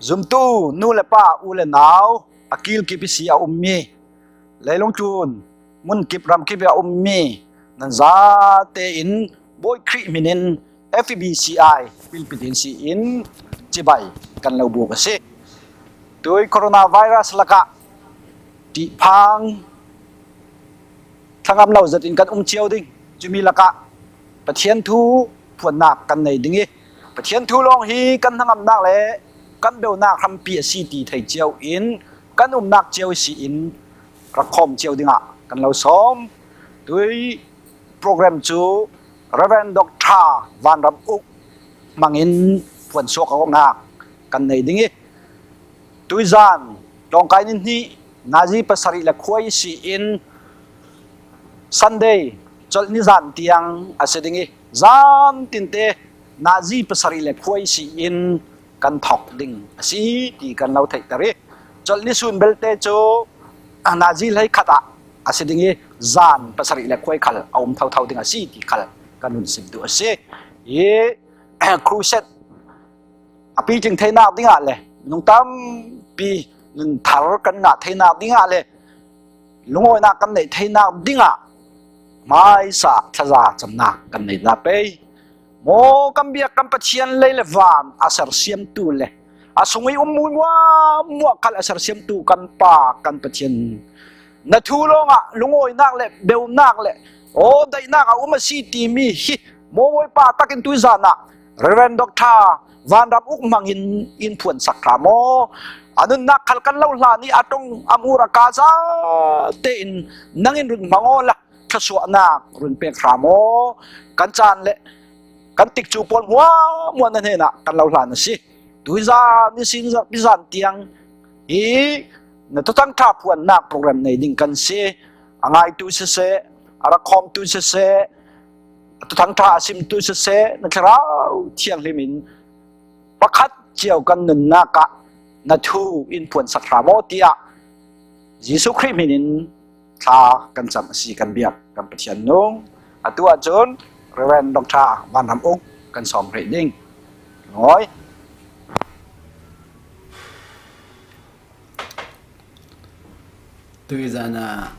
Zumtu nu le pa, u le nau, a kilkip i si a ummi, leilung tlun, hmunkip ramkip i a ummi nan zate in Bawi Khrih min in FBCI pilpit in si in cibai kan lo buk a si. Tui coronavirus lakah ṭihphang thlangam lo zat in kan um cio ding. Cumi lakah Pathian thu phuannak kan nei ding i Pathian thu lawng hi kan hnangamnak le kan beunak hrampi a si ti thei cio in kan umnak cio si in rak khawm cio dingah kan lo sawm. Tui program cu Reverend Dr. Van Ram Uk hmangin phuan suak awknak kan nei ding i tuizan tlawngkai ni hnih nazi pasarih le khuai si in Sunday colh ni zan tiang a si ding i zan tinte nazi pasarih le khuai si in kan thok ding a si ti kan lo theihter i colh ni sun belte cu nazi hlei khat ah a si ding i zan pasarih le khuai khal a um thotho ding a si ti khal kan hun sim duh a si i crusade a pitling theinak dingah le minung tampi nun thar kan ngah theinak dingah le lungawinak kan neih theinak dingah hmaisa thlaza camnak kan nei la pei maw kan biak kan Pathian lei le van a sersiamtu le a sung i um mua mua kal a sersiamtu kan pa kan Pathian na thu lawngah lungawinak le beunak le aw daihnak a um a si timi hi maw Bawipa takin tuizan ah Reverend Dr. Vanram uk hmang in in phuan sak hra maw anunnak khal kan lo hlan i atong amur a ka za tein nangin run hmang aw la thluachuahnak run pek hra maw kan caan le kan tikcu pawl hua muan na hnenah kan lo hlan a si tuizan ni sin bizan tiang hi na tutang tha phuannak program nei ding kan si a ngaitu siseh a rak khawmtu siseh Thangṭha a simtu siseh na thlarau thianghlim in pakhat cio kan nunnak ah na thu in phuan sak hram aw tiah Jesuh Khrih min in thla kan cam a si kan biak kan Pathian nung atu ahcun Reverend Dr. Van Ram Uk kan sawm rih ding ngoi Tuizan ah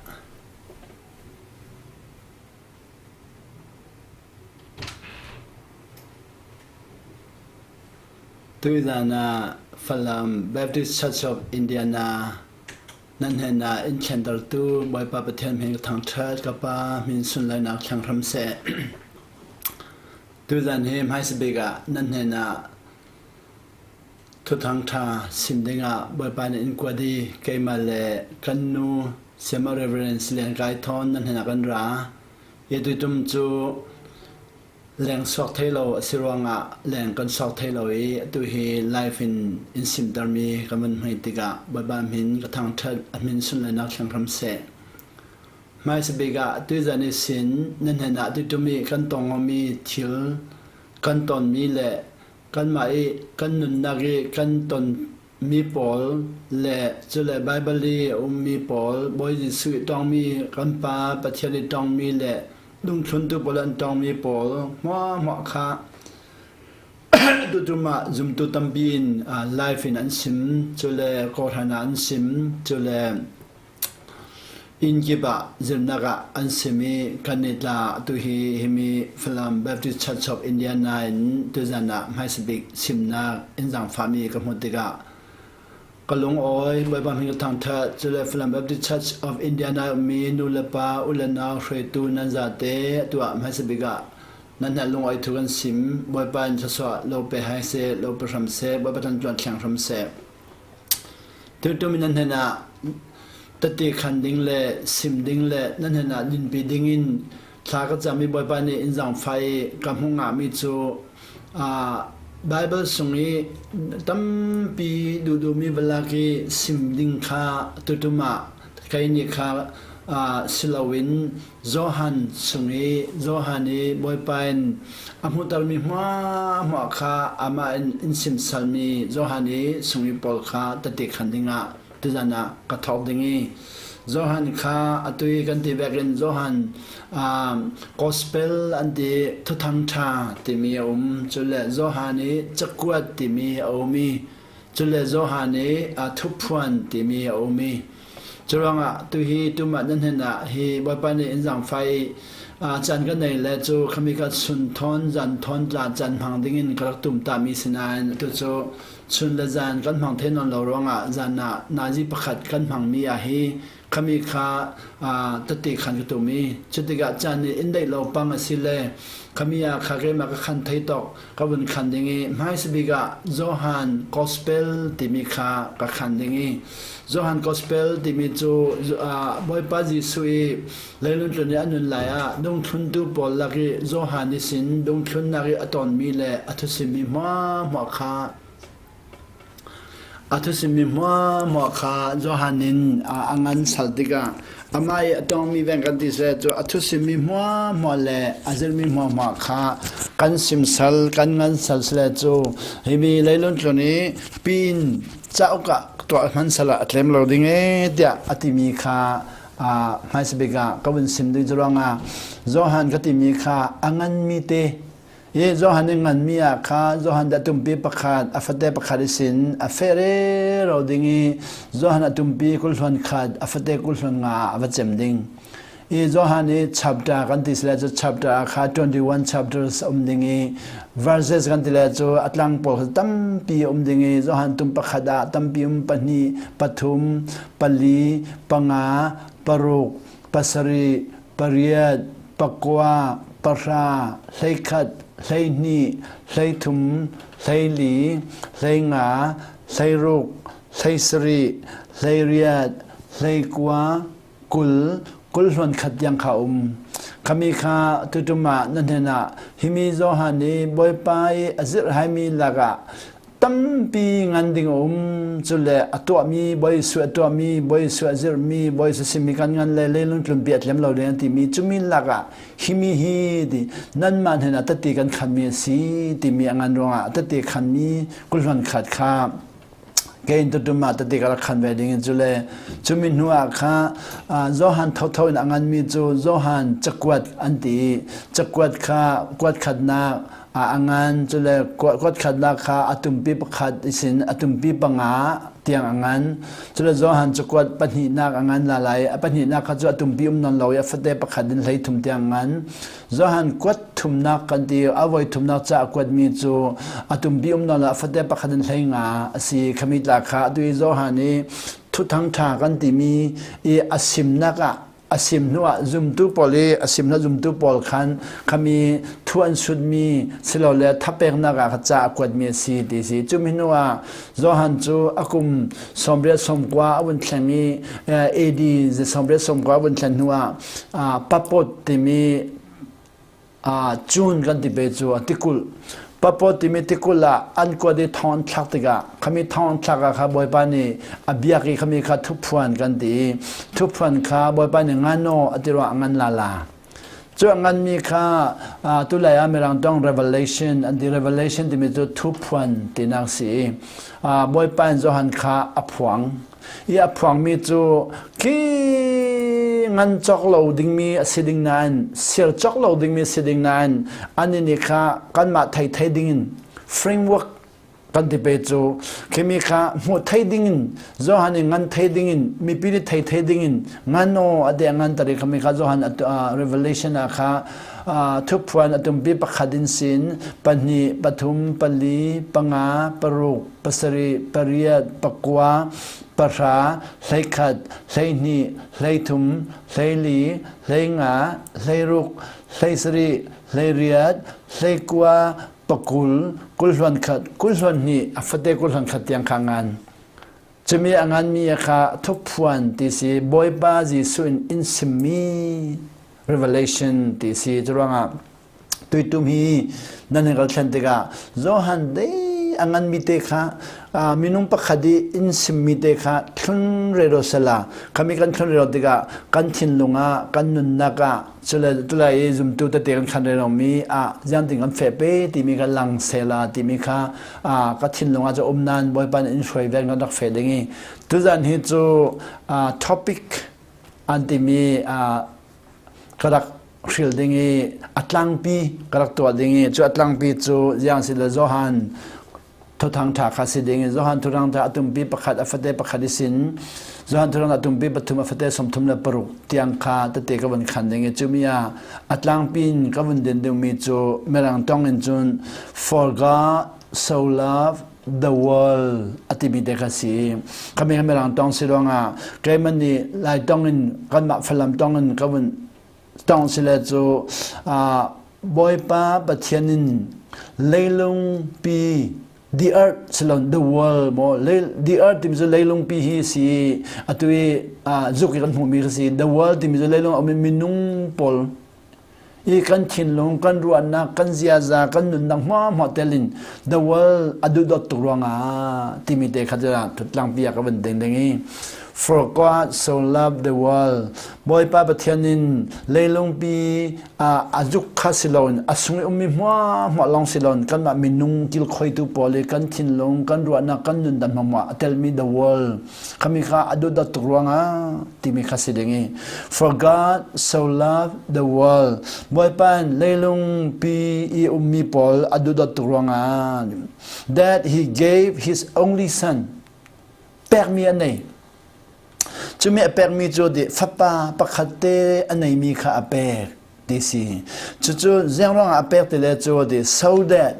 Tuizan ah Falam Baptist Church of Indiana nan hnen ah inn thlentertu Bawipa Pathian min ka thangṭhat ka Pa min sunlawinak thleng hram seh. Tuzan hi hmaisa bik ah nan hnen ah Thuthang ṭha sim dingah Bawipa nih in kuat i keimah le kan nu Sayama Reverend Lian Kai Thawn nan hnenah kan ra. Hi tuitum cu leng suak thei lo a si ruangah leng kan suak thei lo i atu hi live in in simtermi kan van hmai tikah Bawipa min ka thangṭhat a min sunlawinak thleng hram seh. Hmaisa bik ah tuizan i sin nan hnenah tuitum i kan tongmi thil kan tonmi le Kanmah i kan nunnak i kan tonmi pawl le cule Baibal i a ummi pawl, Bawi Jesuh i tongmi kan Pa Pathian i tongmi le dungthluntu pawl an tongmi pawl hmuahhmuah kha tutum ah zumtu tampi in live in an sim, cule kawhhran ah an sim, cule Inn kip ah zirnak ah an sim i kan i tla. Tuhi himi Falam Baptist Church of Indiana in tuzan ah hmaisa bik simnak inn zaangfahmi ka hmuh tikah ka lungawi. Bawipa hmin ka thangṭhat. Cule Falam Baptist Church of Indiana ummi nu le pa, u le nau, hruaitu nan zate atu ah hmaisa bik ah nan hngalh lungawi thu kan sim. Bawipa in thluachuah lo pe hai seh, lo pe hram seh, Bawipa tan tluan thlang hram seh. Tutum in nan hnen ah tette khan ding le sim ding le nan hnen ah dinpi ding in thla ka cam i Bawipa nih in zaangfah i ka hmuh ngahmi cu Baibal sung i tampi duhduhmi valak i sim ding kha tutum ah kei nih kha si loin Johan chung i Johan i Bawipa in a hmuhtermi hmuahhmuah kha amah in in sim salmi Johan i chung i pawl kha tete khan dingah tuzan ah ka thawk ding i Johan kha atu i kan ti vekin Johan gospel an ti thuthang ṭha timi a um cule Johan i cakuat timi a um i. Cule Johan i a thuphuan timi a um i curuangah tuhi tumah nan hnen ah hi Bawipa nih in zaangfah i caan ka nei le cu khami ka chun thawn zan thawn tla caan hmang dingin ka rak tum tami sinain atu cu chun le zan kan hmang thei nawn lo ruangah zan ah nazi pakhat kan hmangmi ah hi khami kha tete khan ka tum i cutikah caan nih in deih lo pang a si le khami ah kha keimah ka khan thei tawk ka vun khan ding i hmaisabik ah Johan Gospel timi kha ka khan ding i Johan Gospel timi cu Bawipa Jesuh i leilung tlun i a nun lai ah dungthluntu pawl lak i Johan i sin dungthlunnak i a tonmi le a thusimmi hmuahhmuah kha A thusimmi hmuahhmuah kha Johan in a ngan sal tikah amah i a tongmi veng kan ti seh cu a thusimmi hmuahhmuah le a zirmi hmuahhmuah kha kan simsal kan ngan sal sile cu himi leilung tlun i pin cauk ah tuah hman sal ah a tlem lo ding e tiah a timi kha hmaisabik ah ka vun sim ding cu ruangah Johan ka timi kha a nganmi te I Johan i nganmi ah kha Johan dah tumpi pakhat a fate pakhat i sin a feh rero ding i Johan a tumpi kulhluan khat a fate kulhluan nga ah a va cem ding. I Johan i chapter kan ti sile cu chapter ah kha 21 chapters um ding i verses kan ti le cu a tlang pawl kha tampi um ding i Johan tum pakhat ah tampi um pahnih pathum pali panga paruk pasarih pariat, pakua, pahra, 11, 12, 13, 14, 15, 16, 17, 18, 19, 20, 20 hluan khat tiang kha um. Khami kha tutum ah na hnen ah himi Johan i Bawipa i a zirhhaimi lakah tampi ngan ding a um cu le a tuahmi bawi su a tuahmi bawi su a zirhmi bawi su simi kan ngan le leilung tlunpi a tlem lo ding an timi cumi lakah himi hi ti nanmah hnen ah tati kan khanmi a si timi a ngan ruangah tati khanmi kulhluan khat kha kein tutum ah tati ka rak khan ve ding cu le cumi hnu ah kha Johan thotho in a nganmi cu Johan cakuat an ti cakuat kha kuat khatnak a ngan cule kuat khatnak kha a tumpi pakhat isin a tumpi panga tiang a ngan cule Johan cakuat pahnihnak a ngan la lai a pahnihnak kha cu a tumpi um non lo i a fate pakhat in hlei thum tiang ngan Johan kuat thumnak kan ti a voi thumnak ca a kuatmi cu a tumpi um non lo a fate pakhat in hlei nga a si khami tla kha atu i Johan i thuthang tha kan timi i a simnak ah a sim hnuah zumtu pawl i a sim hnuah zumtu pawl khan khami thu an sutmi silole thapeknak ah ca a kuatmi a si ti si cumi hnuah Johan cu a kum 89 a vun thleng i AD 89 a vun thlen hnuah papot timi Cun kan ti pe cu a tikulh. Papaw timi tikulh ah an kuat i thong an thlak tikah khami thong an thlak ah kha Bawipa nih a biak i khami kha thuphuan kan ti i thuphuan kha Bawipa nih ngan aw a ti ruangah ngan la la. Cu a nganmi kha tulai ah Mirang tong Revelation an ti Revelation timi cu thuphuan tinak si i Bawipa in Johan kha a phuang. I a phuangmi cu khi ngan cawk lo dingmi a si ding nain sir cawk lo dingmi a si ding nain an nih kha kanmah thei thei dingin framework kan ti pe cu khimi kha hmuh thei dingin Johan i ngan thei dingin mipi nih thei thei dingin ngan aw a de ngan tari khami kha Johan Revelation ah kha thuphuan a tumpi pakhat in sin pahnih pathum pali panga paruk pasarih, pariat, pakua, pahra, 11, 12, 13, 14, 15, 16, 17, 18, 19, pakul, kulhluan khat, kulhluan hnih, a fate kulhluan khat tiang kha ngan. Cumi a nganmi kha thukphuan ti si Bawipa Jesuh in in simmi Revelation ti si curuangah Tuitum hi nan hei kal thlen tikah Johan dei a nganmi te kha minung pakhat i inn simmi te kha thlun rero sela khami kan thlun rero tikah kan thinlung ah kan nunnak ah cule tulai i zumtu tete kan khan rero mi ah ziangtin kan feh pe timi kha lang sela timi kha ka thinlung ah cu um nan Bawipa nih in hruai ve kan rak fe ding i tuzan hi cu topic an timi ka rak hril ding i a tlangpi ka rak tuah ding i cu a tlangpi cu ziang si le Johan. Thuthang ṭha kha si ding in Johan Thuthang ṭha a tumpi pakhat a fate pakhat i sin Johan Thuthang a tumpi pathum a fate 36 tiang kha tete ka vun khan ding i cumi ah a tlangpi in ka vun den dingmi cu Mirang tong in cun For God so love the world a timi te kha si. Kami Mirang tong si ruangah keimah nih Lai tong in kanmah Falam tong in ka vun tong si le cu Bawipa Pathian in leilung pi the earth silon the world mo the earth timi cu leilung pi hi si atu i zuk i kan hmuhmi kha si the world timi cu leilung a ummi minung pawl i kan thinlung kan ruahnak kan ziaza kan nunnak hmuahhmuah tel in the world a duhdawt tuk ruangah timi te kha cu tlangpi ah ka van ding ding i for God so loved the world Bawipa Pathian in leilungpi a zuk kha si loin a sung i ummi hmuahhmuah lawng si loin kanmah minung kilkhoitu pawl i kan thinlung kan ruahnak kan nundan hmuahhmuah a telmi the world khami kha a duhdat tuk ruangah timi kha si ding i for God so loved the world Bawipa in leilungpi i ummi pawl a duhdat tuk ruangah that he gave his only son pekmi a nei Cumi a pekmi cu ti fapa pakhat te a neimi kha a pek ti si. Cucu ziang ruangah a pek ti le cu ti so that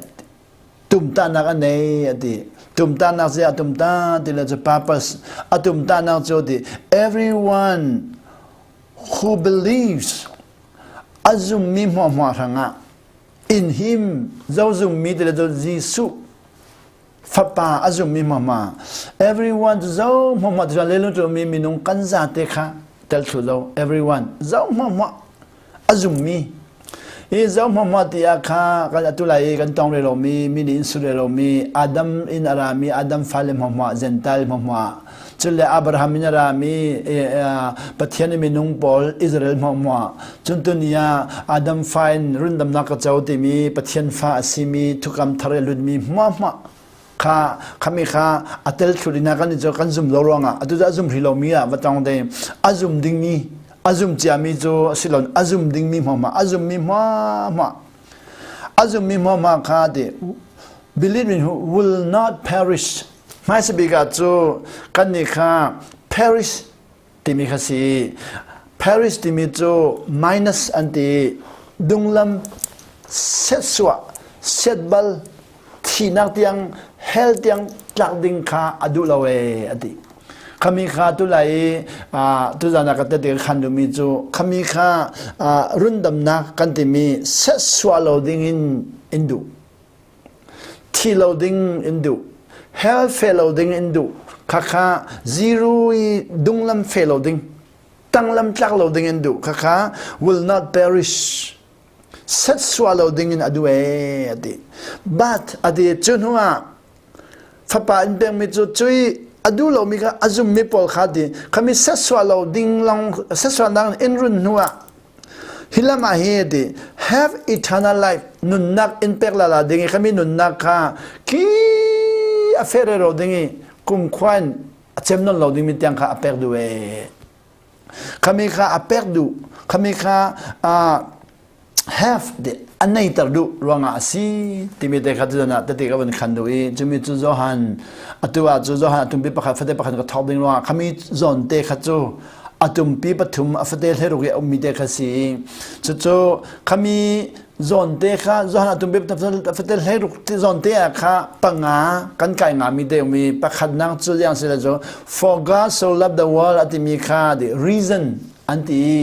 tumtahnak a nei a ti. Tumtahnak ziah a tumtah ti le cu purpose a tumtahnak cu ti everyone who believes a zummi hmuahhmuah hrangah in him zo zummi ti le cu Jesuh Fapa a zummi hmahma everyone zo hmahma tu lelung tu mi minung kan zate kha tel thlu lo everyone zo hmahma a zummi i zo hmahma ti ah kha kan atu lai i kan tong re lo mi mi nih in su re lo mi Adam in a ra mi Adam fale hmahma Gentile hmahma cun le Abraham in a ra mi Pathian i minung pawl Israel hmahma cun tuni ah Adam fa in rundamnak ka co timi Pathian fa a simi thukam thar i lutmi hmuahhmuah kha khami kha a tel thlu ding kan cu kan zum lo ruangah atu a zum hrih lomi ah va tong te a zum dingmi a zum ciami cu silon a zum dingmi hmuahhmuah a zummi hmuahhmuah a zummi hmuahhmuah kha ti believe in who will not perish hmaisa bik ah cu kan nih kha perish timi kha si. Paris timi cu minus an ti. Dunglam setsuah, setbal, thihnak tiang, hell tiang tlak ding kha a duh lo ee a ti. Khami kha tu lai i tuzan ah ka tete khan duhmi cu khami kha rundamnak kan timi setsuah lo ding in in duh. Thi lo ding in duh. Hell fe lo ding in duh. Khakha zero i dunglam fe lo ding. Tanglam tlak lo ding in duh. Khakha will not perish. Set sua lo ding in a duh ee a ti. But a ti cu hnu ah fapa in pekmi cu cui a duh lomi kha a zummi pawl kha ti khami set sua lo ding long set sua nang in run hnu ah Hi lam ah hi ti have eternal life nunnak in pek la la ding i khami nunnak kha khi a fere ro ding i kumkhua in a cem non lo ding mi tiang kha a pek duh ee. Khami kha a pek duh khami kha have ti a neiter duh ruangah a si timi te kha tuzan ah tete ka van khan duh i cumi cu Johan atu ah cu Johan atumpi pakhat fate pakhat ka thawk ding ruangah khami zawn te kha cu a tumpi pathum a fate hleruk i a ummi te kha si cucu khami zawn te kha zawn a tumpi a fate hleruk te zawn te ah kha panga kan kai ngami te umi pakhatnak cu yang si le cu for God so loved the world a timi kha the reason an ti i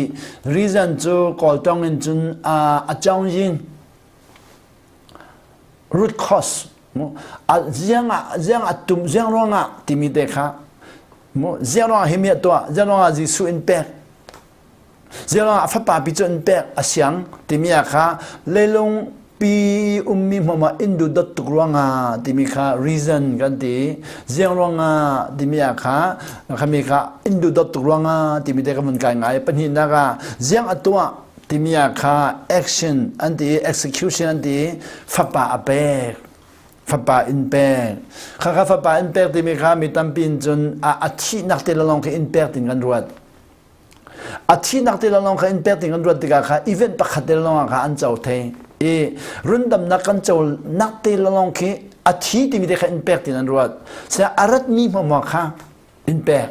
reason cu kawltong in cun a chong yin root cause ziang ah ziang a tum ziang ruangah timi te kha ziang ruangah hi mi a tuah ziang ruangah Jesuh in pek ziang ruangah a fapa pi cu in pek a siang timi ah kha leilung pi ummi hmama in du dot tuk ruangah timi kha reason kan ti ziang ruangah timi ah kha khami kha in du dot tuk ruangah timi te ka mun kai ngai pahnihnak ah ziang a tuah timi ah kha action an ti execution an ti fapa a pek fapa in pek kha kha fapa in pek timi kha mi tampi in cun a thihnak te lawng khi in pek tin kan ruat a thihnak te lawng kha in pek tin kan ruat tikah kha event pakhat te lawng kha an co thei i rundamnak kan co nak te lawng khi. A thi timi te kha in pek tin an ruat. Sina a ratmi hmuahhmuah kha in pek.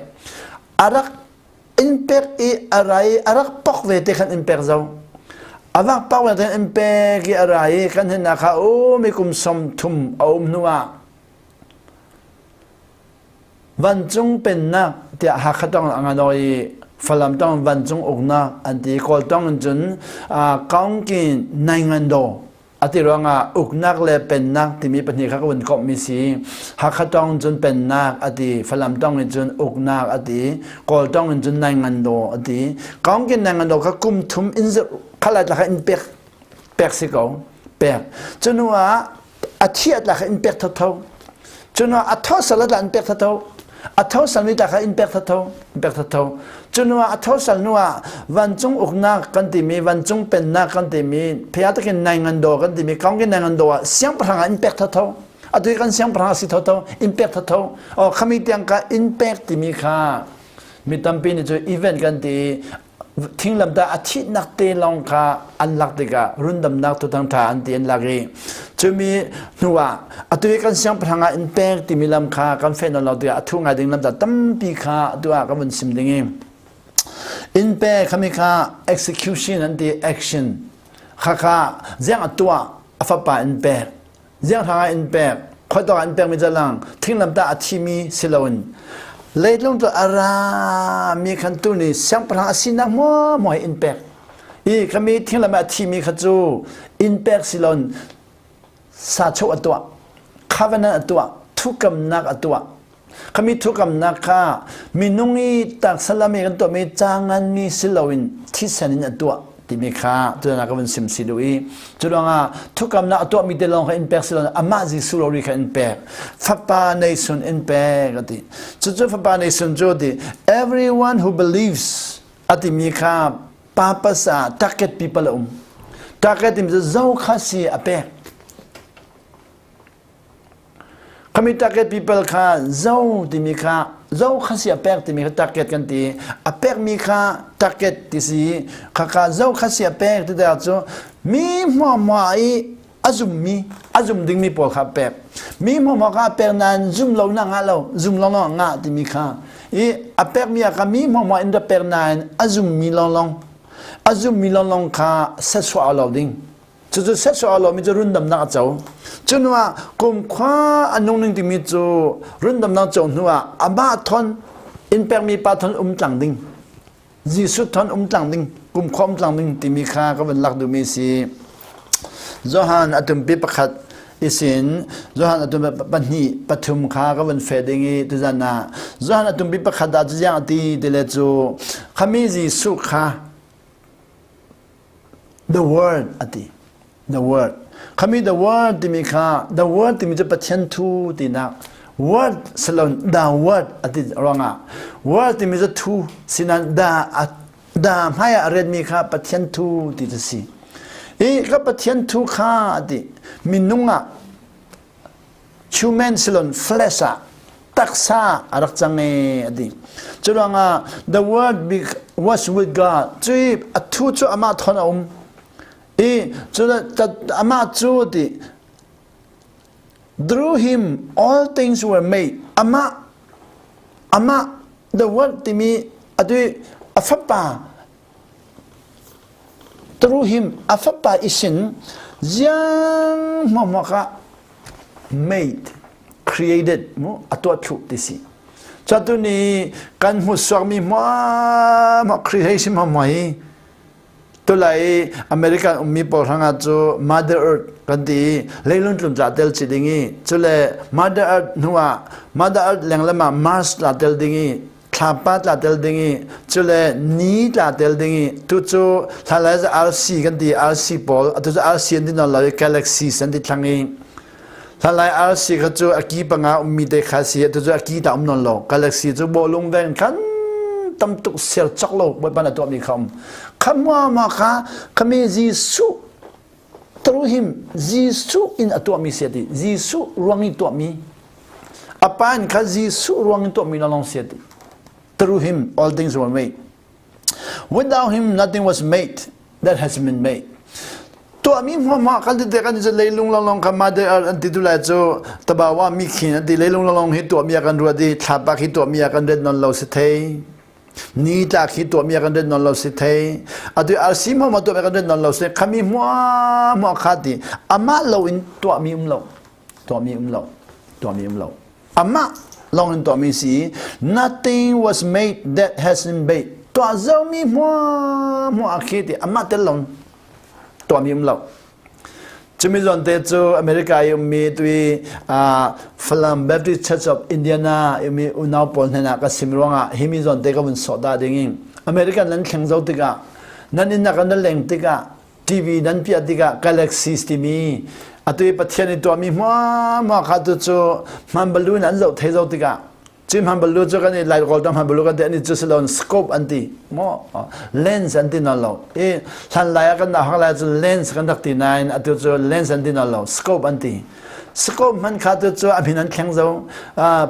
A rak in pek i a rai a rak pok ve te khan in pek zo. A vak pak ve te in pek i a rai i kan hin kha um i kum 30 a um hnu ah Vancung pennak tiah Hakha tong a ngan i Falam tong vancung uknak an ti. Kawl tong in cun Kaungkin Naingandaw a ti ruangah uknak le pennak timi pahnih kha ka vun komhmi si. Hakha tong cun pennak a ti, Falam tong in cun uknak a ti, Kawl tong in cun Naingandaw a ti. Kaungkin Naingandaw kha kum thum in khalai tla kha in pek pek si ko pek. Cu ah a thi a tlak in pek thotho cun a tho sal a tla in pek thotho a tho sal mi ta kha in pek thotho in pek thotho cun a tho sal nu ah vancung uknak kan timi vancung pennak kan timi phia takin nai ngan do kan timi kaung nai ngan do ah siangpahrang ah in pek thotho atu kan siangpahrang si thotho in pek thotho o khami tiang ka in pek timi kha mi tampi nih cu event kan ti Thinglamtah a thihnak te lawng kha an lak tikah rundamnak tuthang ṭha an ti an lak i cumi hnu ah atu i kan siangpahrang ah in pek timi lam kha kan feh nawn lo tikah a thu ngai ding lam tampi kha atu ah kan vun sim ding i in pek khami kha execution an ti action kha kha ziang a tuah a fapa in pek Ziang hrangah in pek, khuatawk ah in pekmi calang, thinglamtah a thimi si loin leitlung cu a rami khan tu nih siangpahrang a sinak hmuahhmuah hi in pek. I khami thinglam ah a thimi kha cu in pek si loin sachoh a tuah, covenant a tuah, thukamnak a tuah. Khami thukamnak kha minung i taksa lam i kan tuahmi canganmi si loin thisen in a tuah timi kha tuan ah ka vun sim si duh i cu ruangah thukamnak a tuahmi te lawng kha in pek si loin amah Jesuh rori kha in pek fapa nei sun in pek a ti cucu fapa nei sun cu ti everyone who believes a timi kha purpose ah target people a um target timi cu zo kha si a pek Khami target people kha zo timi kha zo kha si a pek timi kha target kan ti. A pekmi kha target ti si. Khakha zo kha si a pek ti tikah cu mi hmuahhmuah i a zummi a zum dingmi pawl kha a pek. Mi hmuahhmuah kha a pek nain zum lo na ngah lo, zum lo na ngah timi kha i a pekmi ah kha mi hmuahhmuah in rak pek nain a zummi lawnglawng a zummi lawnglawng kha setsuah lo ding. Cucu setsuah lomi cu rundamnak a co. Cu hnuah kumkhua a nung ning timi cu rundamnak co hnuah amah thon in pekmi pa thon um tlang ding. Jesuh thon um tlang ding, kumkhua um tlang ding timi kha ka vun lak duhmi si. Johan a tumpi pakhat isin Johan a tumpi pahnih pathum kha ka vun fe ding i tuzan ah Johan a tumpi pakhat ah cu ziang a ti ti le cu khami Jesuh kha The word a ti. The word. Khami the word timi kha the word timi cu Pathian thu tinak word salon the word a ti ruangah word timi cu thu sinan da a da hmai ah a retmi kha Pathian thu ti cu si. I ka Pathian thu kha a ti. Minung ah human silon flesh ah taksa a rak cang e a ti. Cu ruangah the word was with God cu i a thu cu amah thon a um i cu amah cu ti through him all things were made amah amah the word timi atu a fapa Through him a fapa i sin ziang hmuahhmuah kha made created mu a tuah thlu ti si. Catu ni kan hmu suakmi hmuahhmuah creation hmuahhmuah hi tulai American ummi pawl hrangah cu Mother Earth kan ti i leilung tlum tla tel chi ding i cule Mother Earth hnu ah Mother Earth lenglam ah Mars tla tel ding i thlapa tla tel ding i cule ni tla tel ding i tu cu hlanlai cu RC kan ti RC pawl atu cu RC an ti nawn lo i galaxies an ti thlang i hlanlai RC kha cu a ki panga ummi te kha si atu cu a ki ta um nawn lo galaxy cu bawlung veng khan tam tuk ser chok lo bawipa na tuahmi kha um kha ma kha khami Jesuh through him Jesuh in a tuahmi si ti Jesuh ruang i tuahmi A pa in kha Jesuh ruang in tuahmi lawng si ti. Through him all things were made. Without him nothing was made that has been made. Tuahmi hmuahhmuah kan ti kan ti leilung longlong kha mother earth an ti tu lai cu tabawa mi khin an ti leilung longlong hi tuahmi ah kan ruat i thlapa khi tuahmi ah kan ret non lo si thei. Ni tlak hi tuahmi ah kan ret non lo si thei. Atu arsi hmuahhmuah tuahmi kan ret non lo si khami hmuahhmuah kha ti amah lo in tuahmi um lo. Tuahmi um lo. Tuahmi um lo. Amah lawng in tuahmi si. Nothing was made that hasn't made. Tuah zomi hmuahhmuah khi ti amah tel lo tuahmi um lo. Cumi zawn te cu America i ummi tui Falam Baptist Church of Indiana ummi unau pawl hnen ah ka sim ruangah hi mi zawn te ka vun sawh ta ding in American nan thleng zo tikah nan inn ah kan leng tikah TV nan piah tikah galaxies timi atu i Pathian i tuahmi hmuahhmuah kha tu cu hman balu in an zoh thei zo tikah Cim han balu cu kan i lai kawl tam han balu kan ti ani cu silon scope an ti mo lens an ti non lo i hlan lai ah kan na hang lai cu lens kan rak ti nain atu cu lens an ti non lo scope an ti scope hman kha tu cu a min an thleng zo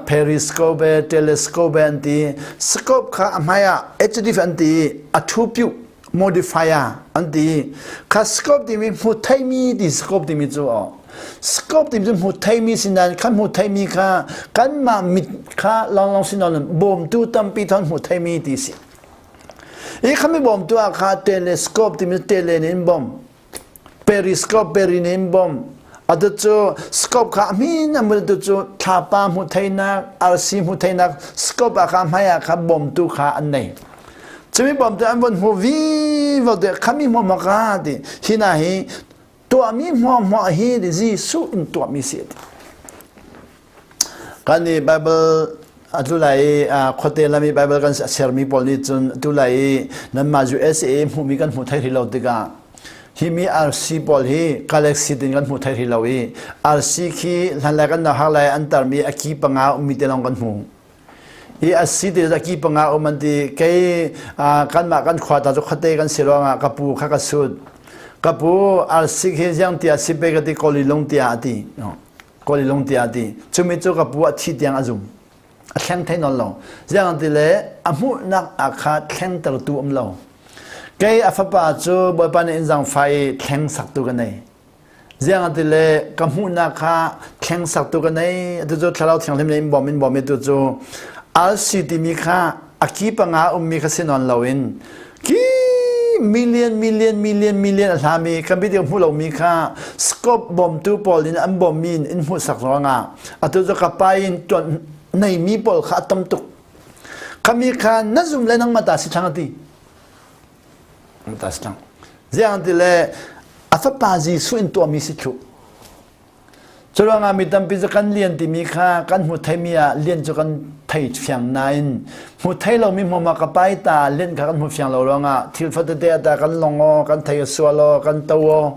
periscope telescope an ti scope kha a hmai ah HD an ti a thu piu modifier an ti kha scope timi hmu theimi ti scope timi cu scope timi cu hmu theimi sinain kha hmu theimi kha kanmah mit kha lawnglawng sinon bawmtu tampi thon hmu theimi ti si i khami bawmtu ah kha telescope timi tele in bawm periscope perin in bawm atu cu scope kha hmin a mul tu cu thlapa hmu theinak arsi hmu theinak scope ah kha hmai ah kha bawmtu kha an nei cumi bawmtu an von hmu vi vo te khami hmuah hmuah ka ti hina hi tuahmi hmuah hmuah hi Jesuh in tuahmi si ti Kan i Bible atu lai i khuate lam i Bible kan sermi pawl nih cun atu lai i nanmah USA hmuhmi kan hmuh thai hrih lo tikah hi mi RC pawl hi galaxy tin kan hmuh thai hrih lo i RC khi hlanlai kan hak lai an tarmi a ki panga ummi te lawng kan hmu. I a si te a ki panga um an ti kei kanmah kan khua ta cu khuate kan si ruangah ka pu kha ka sut. Ka pu RC khi ziang tia si pe ka ti koli lung tia a ti. Kawli lung tiah a ti. Cumi cu ka pu a thi tiang a zum. A thleng thei nawn lo. Ziang ti le a hmuhnak ah kha thlengtertu um lo. Kei a fapa cu Bawipa nih in zangfai i thleng saktu ka nei. Ziang ti le ka hmuhnak kha thleng saktu ka nei. Atu cu thlarau thianghlim nih in bawm in bawm i tu cu alsi timi kha a ki panga ummi kha si nawn loin ki million million million million a hlami kan video hmu lomi kha scope bawmtu pawl in an bawmmi in in hmuhsak ruangah atu cu ka pa in tuan neimi pawl kha a tam tuk khami kha na zum le nangmah ta si thang ati ta si thang ziang ti le a fapa Jesuh in tuahmi si thlu Curuangah mi tampi cu kan lian timi kha kan hmu theimi ah lian cu kan thei fiang nain hmu thei lomi hmawm ah ka pai ta lian kha kan hmu fiang lo ruangah thil fatete ah ta kan long aw kan thei a sual aw kan to aw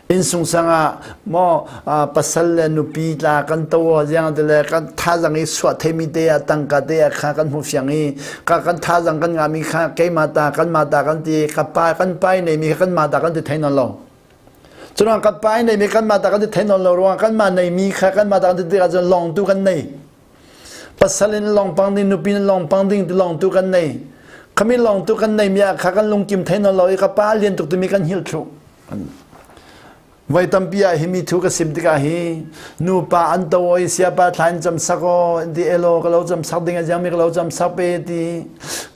innsung sang ah maw pasal le nupi tla kan to aw ziang te le kan thazang i suah theimi te ah tangka te ah kha kan hmu fiang i ka kan thazang kan ngami kha keimah ta kan mah ta kan ti ka pa kan pai neimi kha kan mah ta kan ti thei non lo. Curuang kan pa i neimi kanmah ta kan ti thei nawn lo ruangah kanmah neimi kha kanmah ta kan ti tikah cun lawng tu kan nei. Pasal in lawng pang ding, nupi in lawng pang ding ti lawng tu kan nei. Khami lawng tu kan neimi ah kha kan lungkim thei nawn lo i ka pa lian tuk timi kan hil thlu. Voi tampi ah hi mi thu ka sim tikah hi nupa an to oi siapa thla in cam sak aw ti elo ka lo cam sak ding a jiang mi ka lo cam sak pe ti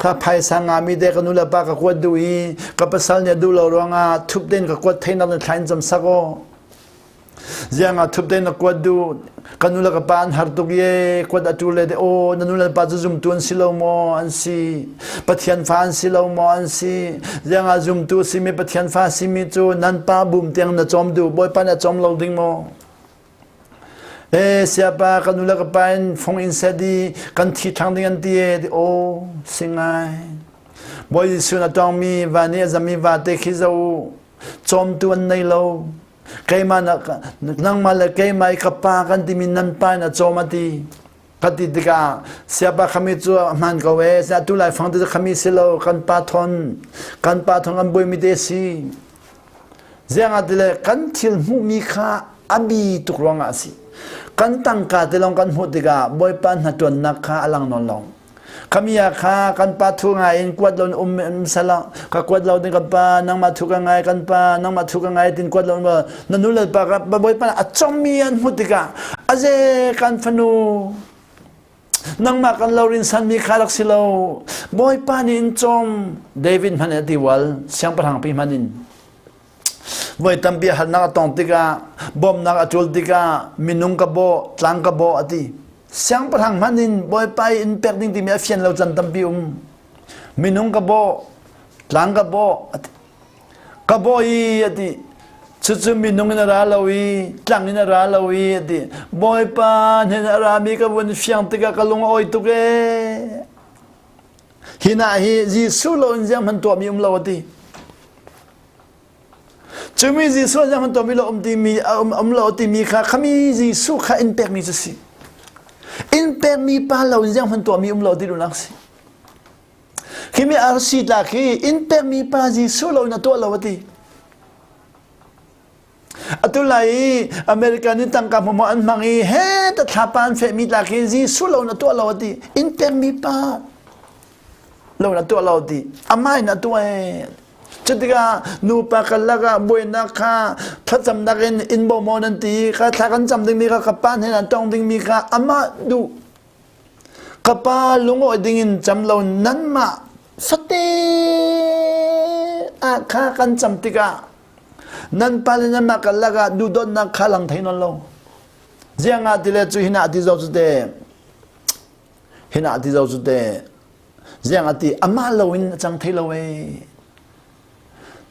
kha phaisa ngami te ka nu le pa ka kuat duh i ka pasal nih a duh lo ruangah thup tein ka kuat theinak na thla in cam sak aw ziang ah thup tein na kuat duh ka nu le ka pa an har tuk ye kuat a tu le te aw na nu le pa cu zumtu an si lo maw an si pathian fa an si lo maw an si ziang ah zumtu simi pathian fa simi cu nan pa bum tiang na cawm duh bawipa na cawm lo ding maw E siapa ka nu le ka pa in fung in set i kan thi ṭhang ding an ti e ti aw singai Bawi Jesuh na tawngmi va nih a zami vate khi zo cawmtu an nei lo keimah na nangmah le keimah i ka pa kan timi nan pa in a cawm a ti ka ti tikah siapa khami cu a hmaan ko e atu lai fang te khami si lo kan pa thon kan pa thon kan buaimi te si Ziangah tile kan thil hmuhmi kha a bi tuk ruangah a si. Kan tangka te lawng kan hmuh tikah Bawipa hnaṭuannak kha a lang nawn lo. Khami ah kha kan pa thu ngai in kuat lo um um sala ka kuat lo ding kan pa nangmah thu ka ngai kan pa nangmah thu ka ngai tin kuat lo na nu le pa ka bawipa a chongmi an hmuh tikah aze kan fanu nangmah kan lo rin sanmi kha rak si lo bawipa nih in cawm David hmanh a ti wal siangpahrang pi hmanh in voi tampi harnak a tong tikah bawmhnak a ṭul tikah minung ka bawh tlang ka bawh a ti siangpahrang hmanh in bawipa i in pek ding timi a fian lo can tampi um minung ka bawh tlang ka bawh a ti ka bawh i a ti cucu minung in a ra lo i tlang in a ra lo i a ti bawipa hnen a rami ka vun fiang tikah ka lung a awi tuk ee Hina hi Jesuh lo in ziang hman tuahmi um lo a ti. Cumi Jesuh ziang hman tuahmi lo um timi um, um lo timi kha khami Jesuh kha in pekmi cu si. In pekmi pa lo in ziang hman tuahmi um lo ti duhnak si. Khimi RC tla khi in pekmi pa Jesuh lo in a tuah lo a ti. Atu lai i America nih tangka hmuhmuh an hmang i he ta thlapa an fehmi tla khi Jesuh lo na tuah lo a ti. In pekmi pa lo na tuah lo ti. Amah in a tuah ee. Cutikah nupa karlak ah buainak kha thlacamnak in in bawm nan ti kha thla kan cam dingmi kha ka pa hnen ah tong dingmi kha amah duh ka pa lungawi dingin cam lo nanmah fate ah kha kan cam tikah Nan pa le nanmah karlak ah duhdawtnak kha lang thei nawn lo. Ziangah ti le cu hinah ti zo cu te hinah ti zo cu te ziangah ti amah lo in a cang thei lo ee.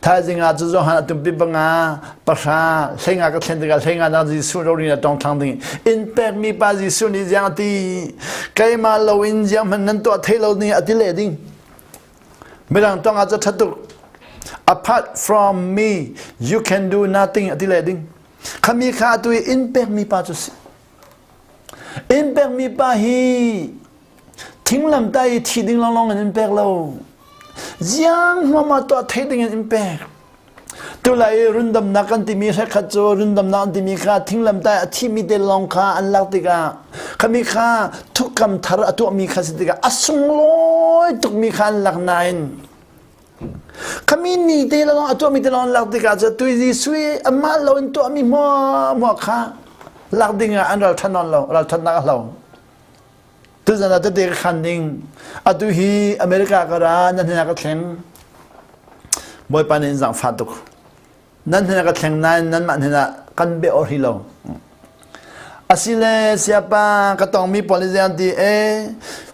Thaizing ah cu Johan a tumpi panga pahra hleinga ka thlen tikah hleinga na Jesuh rori na tong thlang ding in pekmi pa Jesuh nih ziang ti keimah lo in ziang hmanh nan tuah thei lo ding a ti le ding Mirang tong ah cu ṭha tuk. Apart from me, you can do nothing a ti le ding. Khami kha atu i inn pekmi pa cu si. Inn pekmi pa hi thinglam ta i thi ding lawnglawng in in pek lo. Ziang hmuam ah tuah thei ding in in pek. Tulai i rundamnak kan timi hrekhat cu rundamnak an timi kha thinglamtai a thimi te lawng kha an lak tikah khami kha thukam thar a tuahmi kha si tikah a sunglawi tukmi kha an lak nain khami ni te lawng a tuahmi te lawng an lak tikah cu tui Jesuh i amah lo in tuahmi hmuahhmuah kha lak ding ah an ralṭhan nawn lo ralṭhannak a hlo tuzan ah tete ka khan ding atu hi America ka ra nan hna ka thleng Bawipa nih in zaangfah tuk nan hna ka thleng nain nanmah hna kan be or hi lo asile siapa ka tongmi pawl nih an ti e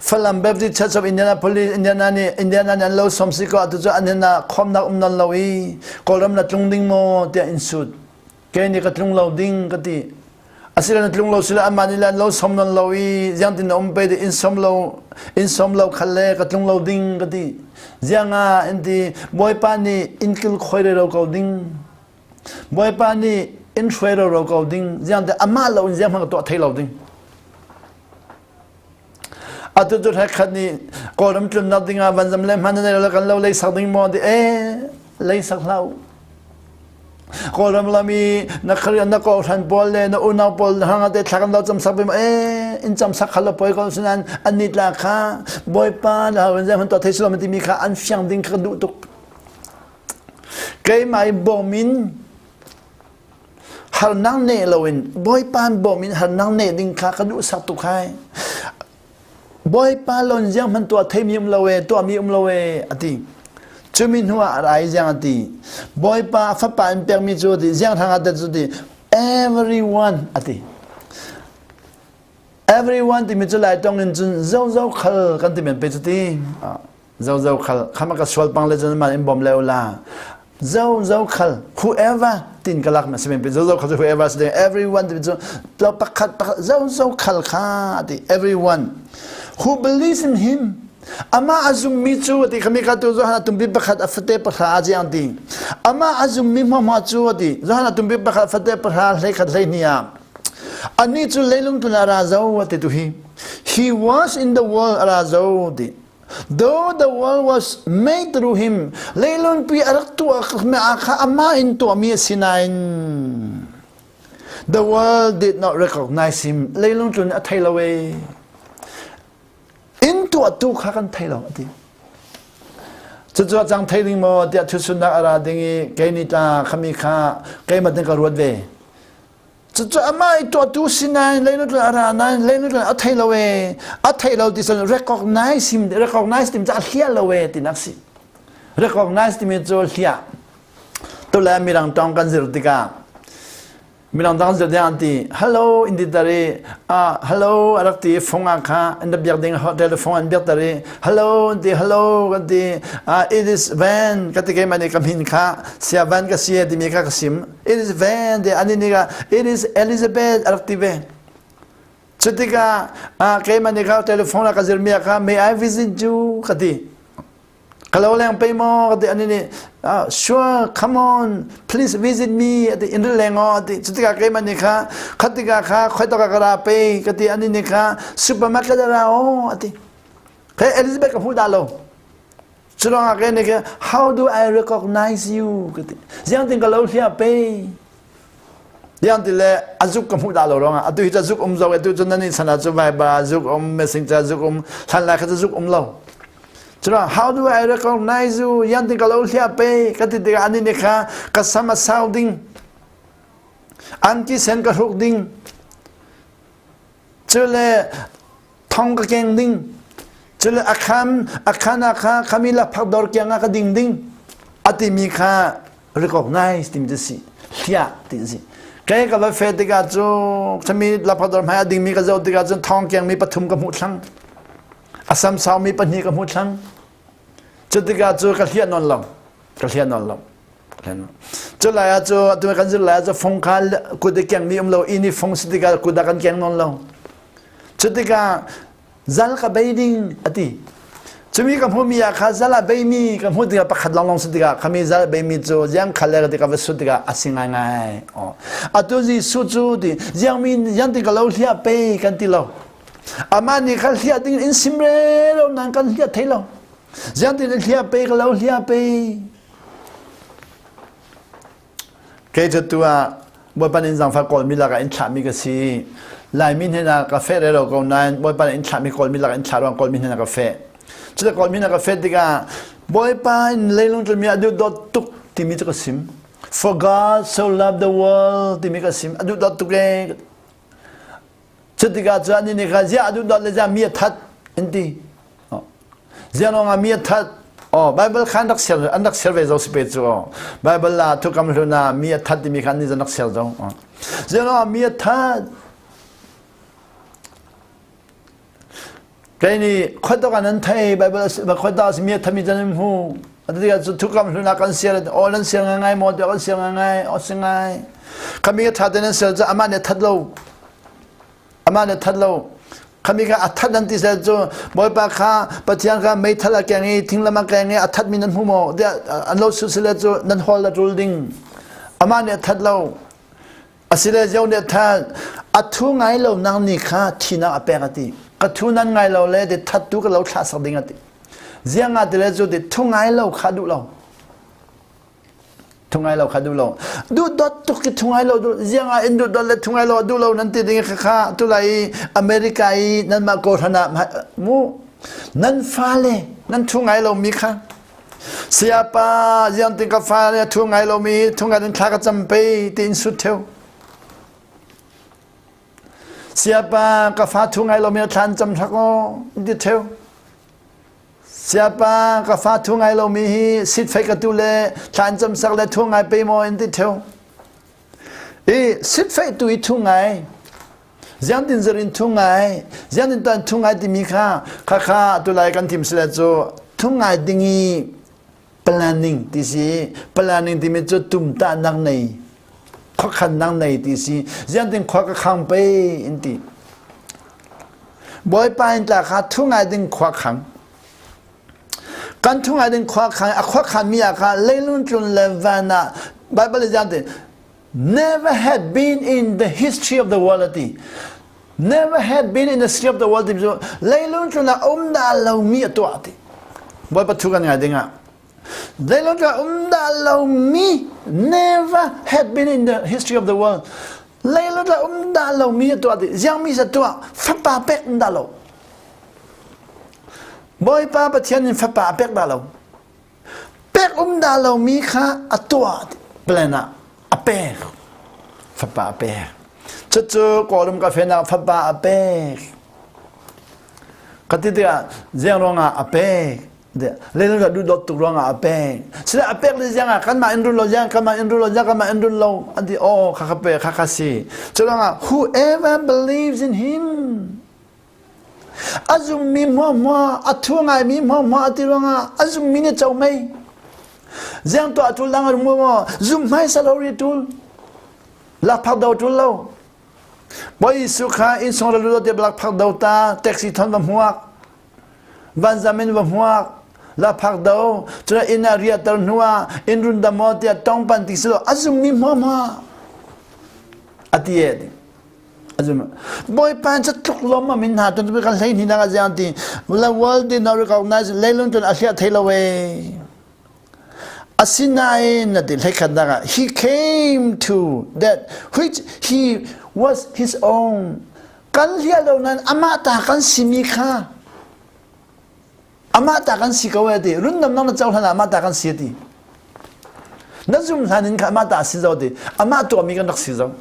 Falam Baptist Church of Indianapolis Indiana nih Indiana nih an lo som si ko atu cu an hna khomnak um nan lo i Kawlram na tlung ding maw tiah in sut Kei nih ka tlung lo ding ka ti. Asile na tlung lo sile amah nih le an lo som non lo i ziang tin na um pe in som lo in som lo khal le ka tlung lo ding ka ti. Ziang ah in ti Bawipa nih in kil khoi re ro ko ding. Bawipa nih in hruai ro ro ko ding. Ziang te amah lo in ziang hmang ka tuah thei lo ding. Atu cu hrekhat nih Kawlram tlunnak dingah vanzam le hman na kan lo lei sak ding maw ti eh lei sak hlah u. Kawlram lam i na kharian na kawhhran pawl le na unau pawl hanga te thla kan lo cam sak bim eh in cam sak khal lo poi ko sinan an ni tla kha bawipa na hawen zeng hon to thei sulom timi kha an fiang ding kha duh tuk keimah i bawm in harnak neh loin Bawipa bawm in harnak neh ding kha ka duhsak tuk hai. Bawipa lon ziang hman tuah theimi um lo e tuahmi um lo e ati. Cumi hnu ah rai ziang ati. Bawipa fapa in pekmi cu ati ziang thang ah cu ti everyone ati. Everyone timi cu lai tong in cun zo zo khal kan ti men pe cu ti. Zo zo khal khama ka sual pang le cun man in bom le la zo zo khal whoever tin ka lak ma simen zo zo khal whoever si everyone ti cu lo pakhat pakhat zo zo khal kha ti everyone who believes in him ama azum mi cu ti khami ka tu Johan tumpi pakhat a fate pahra a jiang ti ama azum mi hma hma cu ti Johan tumpi pakhat fate pahra hlei khat hlei ni ah ani cu leilung tun ara zo ti tu hi he was in the world ara zo ti Though the world was made through him, leilungpi a rak tuah kha amah in tuahmi a si nain the world did not recognize him. Leilung tlun a thei lo ee. Inn tuahtu kha kan thei lo a ti. Cucu a cang thei ding maw tiah thusunnak a ra ding i kei nih tla khami kha keimah tin ka ruat ve. Cucu amah i tuahtu si nain leilung a ra nain leilung a thei lo ee. A thei lo ti cun recognize him recognize tim cu a hliah lo ee tinak si. Recognize timi cu hliah. Tule mirang tawng kan zir tikah Mirang dang zir ding an ti hello in ti tar i ah hello a rak ti fung ah kha an rak biak ding hotel fung an biak tar i hello an ti hello kan ti ah it is van ka ti keimah nih ka min kha sia van ka si timi kha ka sim it is van ti ani nih ka it is Elizabeth a rak ti ve cutikah ah keimah nih kha telephone ah ka zirmi ah kha may I visit you ka ti Ka lo leng pe maw ka ti ani nih ah, sure come on please visit me ati in leng aw ati cutikah keimah nih kha khatikah kha khoitaka ka ra pe ka ti ani nih kha supermarket ra aw ati ke Elizabeth ka hmu dah lo culangah ke nih kha how do I recognize you ka ti ziang tin ka lo hlia pe Tiang ti le a zuk ka hmuh dah lo ruangah atu hi ca zuk um zo atu cu nan in sana cu Viber zuk um Messenger zuk um hlan lai kha cu zuk um lo. Cuna how do I recognize you yan ti ka lo hlia pe ka ti tikah ani nih kha ka sam a sau ding angki sen ka hruk ding cu le thong ka keng ding cule a kham a khan ah kha khami la phak dor kiang ah ka ding ding a timi kha recognize timi cu si hliah ti si kei ka va fe tikah cu khami la phak dor hmai a dingmi ka zoh tikah cun thong keng mi pathum ka hmuh thlang a sam sau mi pahnih ka hmuh thlang cu tikah cu ka hliah nawn lo ka hliah nawn lo cu lai ah cu atu kan zir lai ah cu fung kha kut i keng mi um lo inn i fung si tikah kut ah kan keng nawn lo Cu tikah zal ka bei ding a ti. Cumi ka hmuhmi ah kha zal a beimi ka hmuh tikah pakhat lawnglawng si tikah khami zal a beimi cu ziang khal le ka ti ka va sut tikah a si ngaingai. Oh. Atu Jesuh cu ti ziang mi ziang ti ka lo hliah pe kan ti lo. Amah nih kha hliah ding in sim re lo nan kan hliah thei lo. Ziang ti hliah pe ka lo hliah pe. Kei cu tu ah Bawipa nih zaangfah Kawlmi lakah in thlahmi ka si. Laimi hnenah ka feh rero ko nain Bawipa nih in thlahmi Kawlmi lakah in thlah ruang Kawlmi hnenah ka feh. Cuti Kawlmi hnenah ka feh tikah Bawipa in leilung tlunmi a duhdawt tuk timi cu ka sim. For God so loved the world timi ka sim. A duhdawt tuk ee. Cutikah cun anih nih kha ziah a duh dawt le ziah mi a that an ti. Ziah lawngah mi a that. Oh, Bible kha an rak share an rak share ve zo si pe cu. Bible ah thukam hlun ah mi a that timi kha an nih rak share zo. Ziah lawngah mi a that. Kei nih khuatok an an thei Bible khuatok si mi a thami chan an hmu. Ati cu thukam hlun ah kan share oh nan share ngai maw tiah kan share ngai oh si ngai. Khami ka tha te nan share cu amah nih that lo. Amah nih that lo. Khami ka a that an ti sel cu Bawipa kha Pathian kha meithal a keng i thinglam a keng i a that mi nan hmu maw tiah an lo su sile cu nan hawl a tul ding. Amah nih a that lo. Asile zio nih that a thu ngai lo nang nih kha thinak a pek a ti. Ka thu nan ngai lo le ti that tu ka lo thlah sak ding a ti. Ziang ah ti le cu ti thu ngai lo kha duh lo. Thu ngai lo kha duh lo. Duh dot tuk ki thu ngai lo duh ziang ah in duh dot le thu ngai lo duh lo nan ti ding kha kha tu lai i America i nan mah ko hran ah mu nan fale nan thu ngai lo mi kha Sayapa ziang tin ka fa le thu ngai lomi thu ngai in thla ka cam pe tiin sut theu. Sayapa ka fa thu ngai lomi thlan cam thak o ti theu. Sayapa ka fa thu ngai lomi hi sit fei ka tu le thlan cam sak le thu ngai pe mo in ti theu. I sit fei tu i thu ngai Ziangtin zer in thu ngai, ziangtin tan thu ngai timi kha kha kha tulai kan thim sile cu thu ngai ding i planning ti si planning timi cu tumtahnak nei khuakhannak nei ti si ziangtin khua ka khang pe in ti Bawipa in tla kha thu ngai ding khua khang kan thu ngai ding khua khang a khua khan mi ah kha leilung tlun le van ah Bible ziangtin never had been in the history of the world ati never had been in the history of the world ti cu leilung tlun ah um dah lomi a tuah ti Bawipa thu kan ngai ding ah leilung tlun ah um dah lomi never had been in the history of the world leilung tlun ah um dah lomi a tuah ti ziang mi sa tuah fapa pek um dah lo. Bawipa Pathian in fapa a pek dah lo. Pek um dah lomi kha a tuah plan ah a pek. Fapa a pek. Cucu Kawlram ka fenak fapa a pek. Ka ti tikah ziang ruangah a pek. Leilung dah duhdawt tuk ruangah a pek. Sila a pek le ziang ah kanmah in run lo ziang kanmah in run lo ziang kanmah in run lo an ti oh kha kha pe kha kha si. Cu ruangah whoever believes in him a zummi hmuahhmuah a thu ngaimi hmuahhmuah a ti ruangah a zummi nih co mei. Ziang tuah tul dang a rum maw zum hmaisa lo ri tul. Lakphak do tul lo. Bawi Jesuh kha inn sung ra te lakphak do ta taxi thon va hmuak. Vanzam in va hmuak laphak do cun inn ah riahter hnu ah inn run dam maw tiah tong pan ti silo a zummi hmuahhmuah a ti e a zum Bawipa cu tluk lawm ma min hna tun kan hlei hni nak a ziang ti the world did not recognize leilung tun a hliah thei lo e asinain na ti hlei nak ah he came to that which he was his own Kan hliah lo nain amah ta kan simi kha amah ta kan si ko e ti rundamnak na cohlan ah amah ta kan si ti na zum hlan in kha amah ta si zo ti amah tuahmi kan rak si zo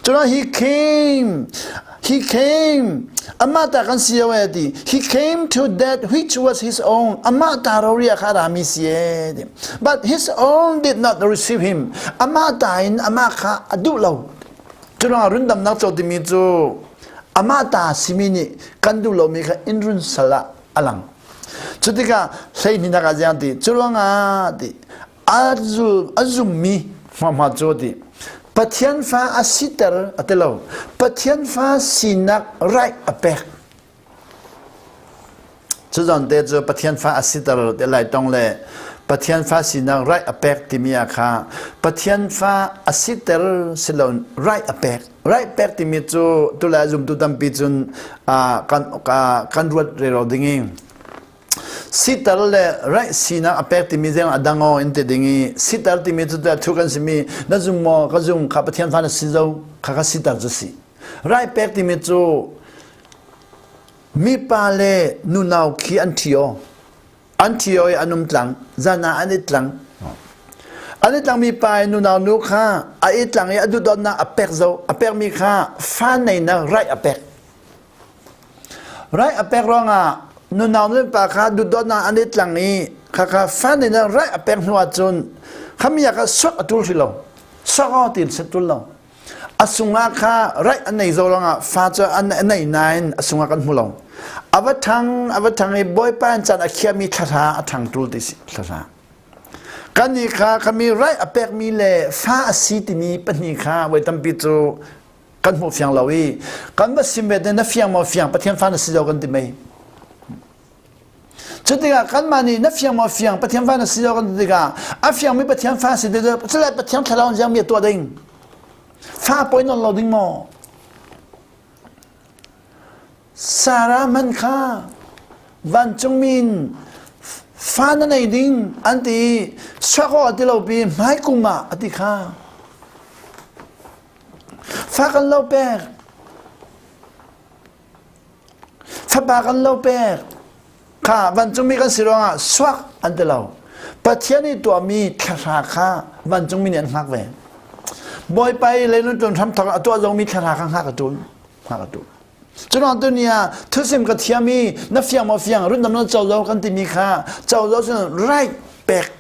Cun he came he came amah ta kan si e ti he came to that which was his own amah ta roria kha rami si e ti but his own did not receive him amah ta in amah kha a duh lo Curuangah rundamnak co timi cu amah ta simi nih kan duh lomi kha inn run sal ah a lang. Cutikah hleihnih ah ziang ti curuangah ti a zul a zummi hmuahhmuah cu ti Pathian fa a siter a ti lo Pathian fa sinak right a pek Cu zawn te cu Pathian fa a siter te lai tong le Pathian fa sinak right a pek timi ah kha Pathian fa a siter siloin right a pek. Right pek timi cu tulai zumtu tampi cun kan kan ruat rero ding i siter le right sinak a pek timi zeng a dang in te ding i siter timi cu thu kan simi na zum maw ka zum kha Pathian fa na si zo kha ka siter cu si. Right pek timi cu Mipa le nunau khi an ṭhio. An ṭhio i an um tlang. Zan ah an i tlang. An i tlangmi pa i nunau nu kha a i tlang i a duhdawtnak a pek zo. A pekmi kha fa neinak right a pek. Right a pek ruangah nunau nu pa kha duhdawtnak an i tlang i khakha fa neinak right a pek hnu ahcun khami ah kha sok a ṭul hrih lo. Sok aw ti in ṭul lo. A sungah kha raih an nei zo ruangah fa cu an nei nain a sungah kan hmu lo. A va ṭhang, a va ṭhang i Bawipa in caan a khiahmi thlahra a ṭhang ṭul ti si thlahra. Kannih kha khami raih a pekmi le fa a si timi pahnih kha voi tampi cu kan hmuh fiang lo i kan va sim ve te na fiang maw fiang Pathian fa na si zo kan ti mei. Cutikah kanmah nih na fiang maw fiang Pathian fa na si lo kan ti tikah a fiangmi Pathian fa si ti cule Pathian thlarau in ziangmi a tuah ding fa poi non lo ding maw Sarah man kha vancungmi in fa na nei ding an ti suak awk a ti lo pi hmai kum ah a ti kha fa kan lo pek Fapa kan lo pek. Kha vancungmi kan si ruangah suak an ti lo. Pathian i tuahmi thlahra kha vancungmi nih an hngak ve. Bawipa i leilung tlun hramthawk a tuah zongmi thlahra kha hngak a ṭul. Hngak a ṭul. Curuang tu ni ah thusim ka thiam i na fiang maw fiang rundam na co lo kan timi kha co lo cun right pek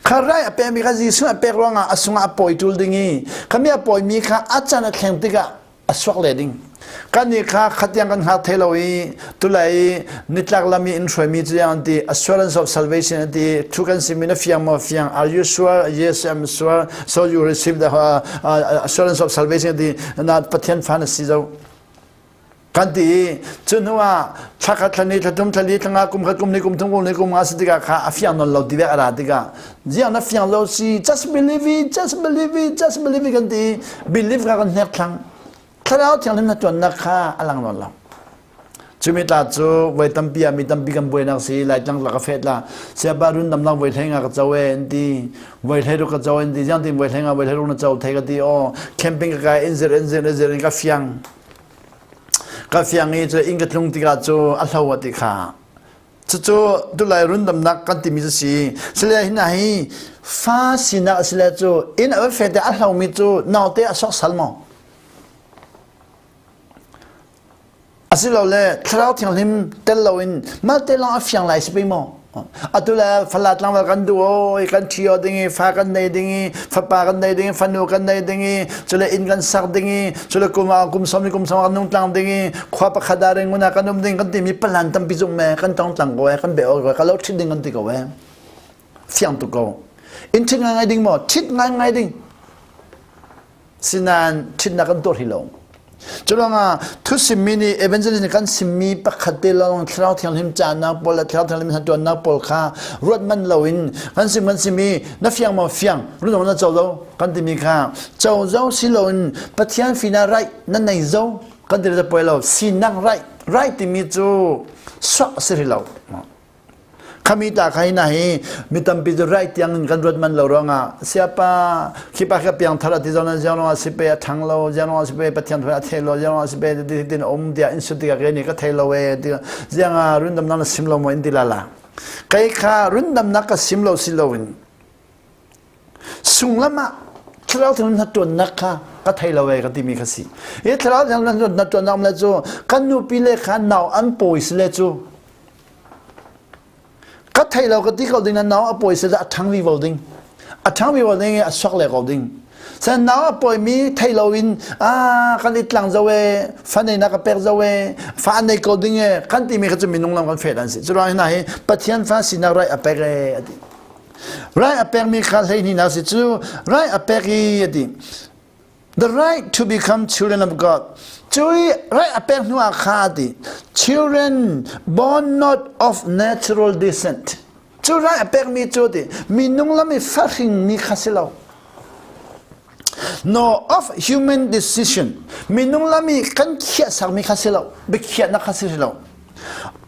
kha rai a pekmi kha Jesuh a pek ruangah a sungah a pawi ṭul ding i khami a pawimi kha a can a thleng tikah a suak le ding kan nih kha khatiang kan hngak thei lo i tulai nitlak lam i in hruaimi cu an ti assurance of salvation an ti thu kan simi na fiang maw fiang are you sure yes I'm sure so you receive the uh, uh, assurance of salvation ti na pathian fa na si zo kan ti i cu hnu ah thla khat thla ni thla thum thla li thla nga kum khat kum ni kum thum kum ni kum nga si tikah kha a fiang non lo ti vek a ra tikah ziang na fiang lo si just believe it just believe it just believe it kan ti believe kha kan hnek thlang thlarau thianghlim na tuannak kha a lang non lo cumi tla cu voi tampi ah mi tampi kan buainak si laitlang la ka fet la siapa run dam lang voi hlei nga ka co e an ti voi hlei ruk ka co an ti ziang tin voi hlei nga voi hlei ruk na co thei ka ti o camping ka kai in zir in zir in zir in ka fiang ka fiang i cu inn ka tlung tikah cu a hlo a ti kha. Cucu tulai rundamnak kan timi cu si. Sile hina hi fa sinak sile cu inn a fete a hlomi cu naute a sok sal maw? Asilole thlarau thianghlim tel loin mah te lawng a fiang lai si pei maw? Atu le fala tlangval kan duh oi kan ṭhi ding i fa kan nei ding i fapa kan nei ding i fanu kan nei ding i cule inn kan sak ding i cule kum ah kum som kum som kan nung tlang ding i khua pakhat ah ringun ah kan um ding kan timi palan tampi zung me kan tong tlang ko e kan be ko ka lo ṭhit ding kan ti ko e fiang tu ko in ṭhit ngai ngai ding maw ṭhit ngai ngai ding Sinain ṭhitnak kan tuah hlei lo. Curuangah thusimmi nih evangelist nih kan simmi pakhat te lawng Thlarau Thianghlim cahnak pawl le Thlarau Thianghlim hnaṭuannak pawl kha ruat manh loin kan sim kan sim i na fiang maw fiang run na co lo kan timi kha co zo si loin Pathian fina raih na nei zo kan ti le poi lo sinak raih raih timi cu suak a si hrih lo. Khami ta kha hina hi mi tampi cu right tiang in kan ruat man lo ruangah siapa khipa kha piang thar ati zong ziang ruangah sipe a thang lo ziang ruangah sipe pathian thar a thei lo ziang ruangah sipe ti tin um tiah in sut tikah ke ni ka thei lo e ti ziang ah rundam na sim lo mo in ti la la kai kha rundam nak ka sim lo si lo in sunglam ah thlarau thianghlim na tuannak kha ka thei lo e ka timi kha si i thlarau thianghlim na tuannak le cu kan nupi le kha nau an pawi si le cu Ka thei lo ka ti ko ding na nau a pawi se a ṭhang vivo ding. A ṭhang vivo ding i a sok le ko ding. Sen nau a pawi mi thei lo in a kan i tlang zo e fa nei na ka pek zo e fa nei ko ding e kan ti mi kha cu minung lam kan fet an si. Cu hna hi Pathian fa sinak rai a pek e ati. Rai a pek mi kha hlei ni na si cu rai a pek i ati. The right to become children of God. Cui right a pek hnu ah kha ti children born not of natural descent. Cu right a pek mi cu ti minung lam i fahring mi kha si lo. No of human decision. Minung lam i kan khiah sak mi kha si lo. Biakhiahnak kha si lo.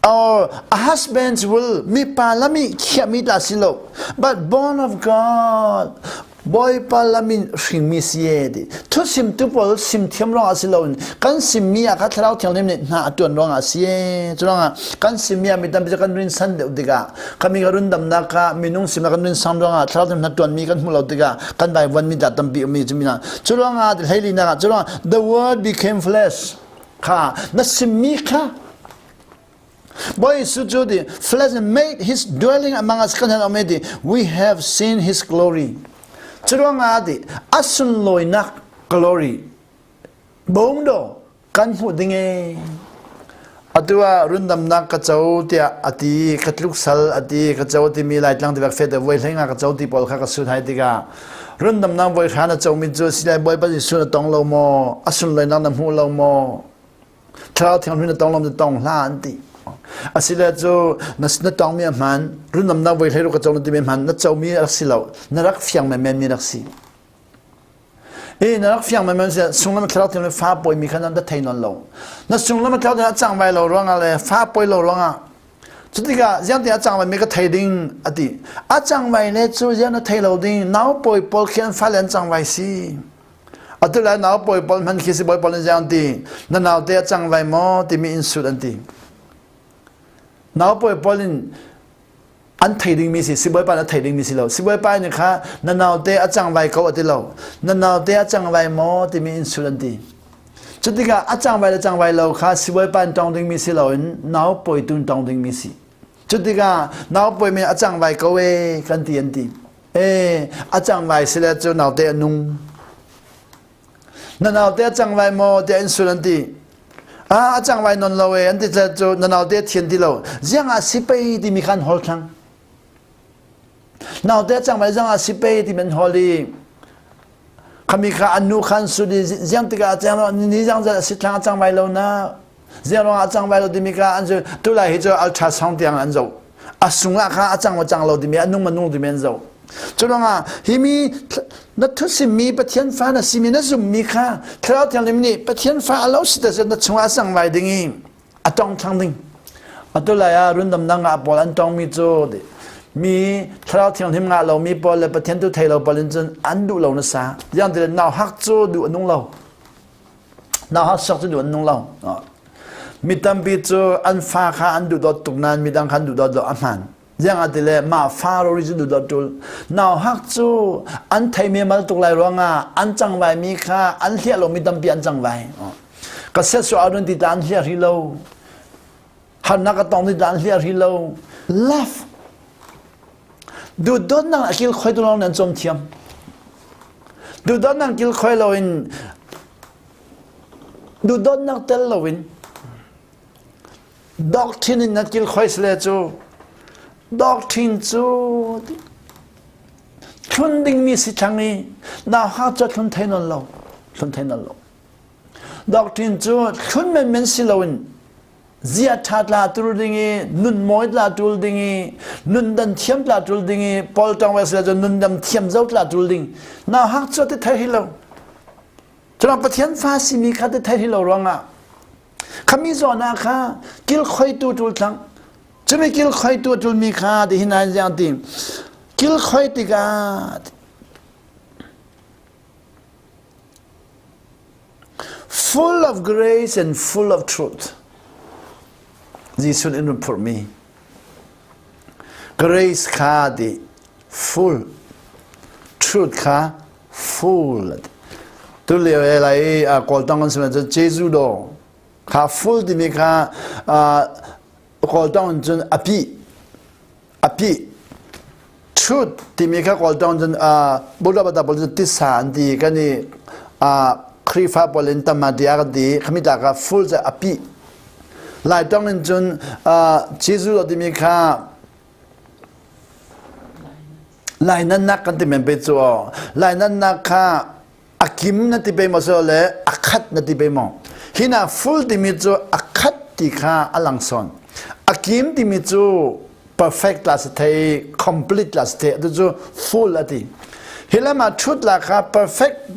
Or a husband's will mipa lam i khiah mi ta si lo. But born of God. Bawipa lam in hringmi si e ti. Thusimtu pawl sim thiam ruangah si loin kan simmi ah kha Thlarau Thianghlim nih hna a tuan ruangah si e. Cu ruangah kan simmi ah mi tampi cu kan rin san deuh tikah khami ka rundamnak kha minung simnak kan rin sang ruangah Thlarau Thianghlim hna tuanmi kan hmu lo tikah kan vaivuanmi dah tampi ummi cu mina. Cu ruangah hleilinak ah cu ruangah the word became flesh kha na simmi kha Bawi Jesuh cu the flesh made his dwelling among us kan han um ti we have seen his glory. Curuangah ti a sunlawinak glory bong do kan hmuh ding e. Atu ah rundamnak ka co tiah ati ka tluk sal ati ka co timi laitlang ti bak fet voi hleng ka co ti pawl kha ka sun hai tikah rundamnak voi hran a co mi cu silai bawipa Jesuh na tong lo maw a sunlawinak na hmu lo maw Thlarau Thianghlim na tong lam na tong hlah an ti. Asile cu na na tongmi a hmaan, runamnak voi hlei ka co na timi a hmaan, na comi a rak si lo, na rak fiang menmen mi rak si. E na rak fiang menmen si sunglam thlarau thianghlim fa pawimi kha nan da thei non lo. Na sunglam thlarau thianghlim a cang vai lo ruangah le fa pawi lo ruangah cutikah ziang ti a cang vai mi ka thei ding ati. A cang vai le cu ziang na thei lo ding nau pawi pawl khian fale an cang vai si. Atu lai nau pawi pawl hman khi si bawi pawl in ziang ti na nau te a cang vai maw timi in sut an ti. Nau pawi pawl in an thei ding mi si sibawipa na thei ding mi si lo sibawipa nih kha na nau te a cang vai ko a ti lo na nau te a cang vai maw timi in sut an ti. Cutikah a cang vai le cang vai lo kha sibawipa in tong ding mi si lo in nau pawi tu in tong ding mi si. Cutikah nau pawi mi a cang vai ko e kan ti an ti. E, a cang lai si le cu naute a nung. Na naute a cang lai maw tiah in sul an ti. Ah, a cang lai non lo e an ti le cu na naute a thian ti lo. Ziang ah si pei timi khan hol thlang. Naute a cang lai ziang ah si pei timi an hol i khami kha an nu khan sul i ziang tikah a cang ni ziang zat a si thlang a cang lai lo na. Ziang ruangah a cang vai lo timi kha an cu tulai hi cu ultrasound tiang an zoh. A sungah kha a cang maw cang lo timi a nung ma nung timi an zoh. Cu ruangah hi mi na thusimmi Pathian fa na simi na zummi kha Thlarau Thianghlim nih Pathian fa a lo si te na chungah a cang vai ding i a tong thang ding. Atu lai ah rundamnak ngah pawl an tongmi cu mi Thlarau Thianghlim ngah lomi pawl le Pathian tu thei lo pawl in cun an duh lo na sa. Ziang ti nau hak cu duh a nung lo. Na ha sak cu duh an nung lo. Mi tampi cu an fa kha an duhdawt tuk nain midang kha an duhdawt lo a hmaan. Ziang ah tile mah fa rori cu duhdawt ṭul. Nau hak cu an thei memal tuk lai ruangah an cangvai mi kha an hliah lomi tampi an cangvai. Ka set su arun ti ta an hliah ri lo. Harnak ka tong ti ta an hliah ri lo. Love. Duhdawtnak a kil khoi tu lawng nan cawm thiam. Duhdawtnak kil khoi loin Duhdawtnak tel loin doctrine in na kilkhoi sile cu doctrine cu thlun dingmi si thlang i nau ha cu thlun thei nawn lo thlun thei nawn lo doctrine cu thlun menmen si loin zia ṭha tla tul ding i nun mawi tla tul ding i nun dan thiam tla tul ding i Paul tang ve sile cu nun dam thiam zo tla tul ding nau hak cu ti thei hi lo Cun Pathian fa simi kha ti thei lo ruangah khami zawn ah kha kilkhoitu ṭul thlang cumi kilkhoitu a ṭulmi kha ti hin ai ziang ti kilkhoi tikah full of grace and full of truth Jesuh in run phurhmi grace kha ti full truth kha full tu lio e lai kawltong an simi cu Jesu do kha full timi kha kawltong in cun api api truth timi kha kawltong cun Buddha bata pawl cu tisa an ti kan i Khrihfa pawl in tamatia kan ti khami ta kha full cu api lai tong in cun Jesu do timi kha Lainannak kan ti men pe cu aw. Lainannak kha a kim na ti pe maw so le a khat na ti pe maw? Hi na full timi cu a khat ti kha a lang sawn. A kim timi cu perfect la si thei, complete la si thei, atu cu full a ti. Hi lam ah thut la kha perfect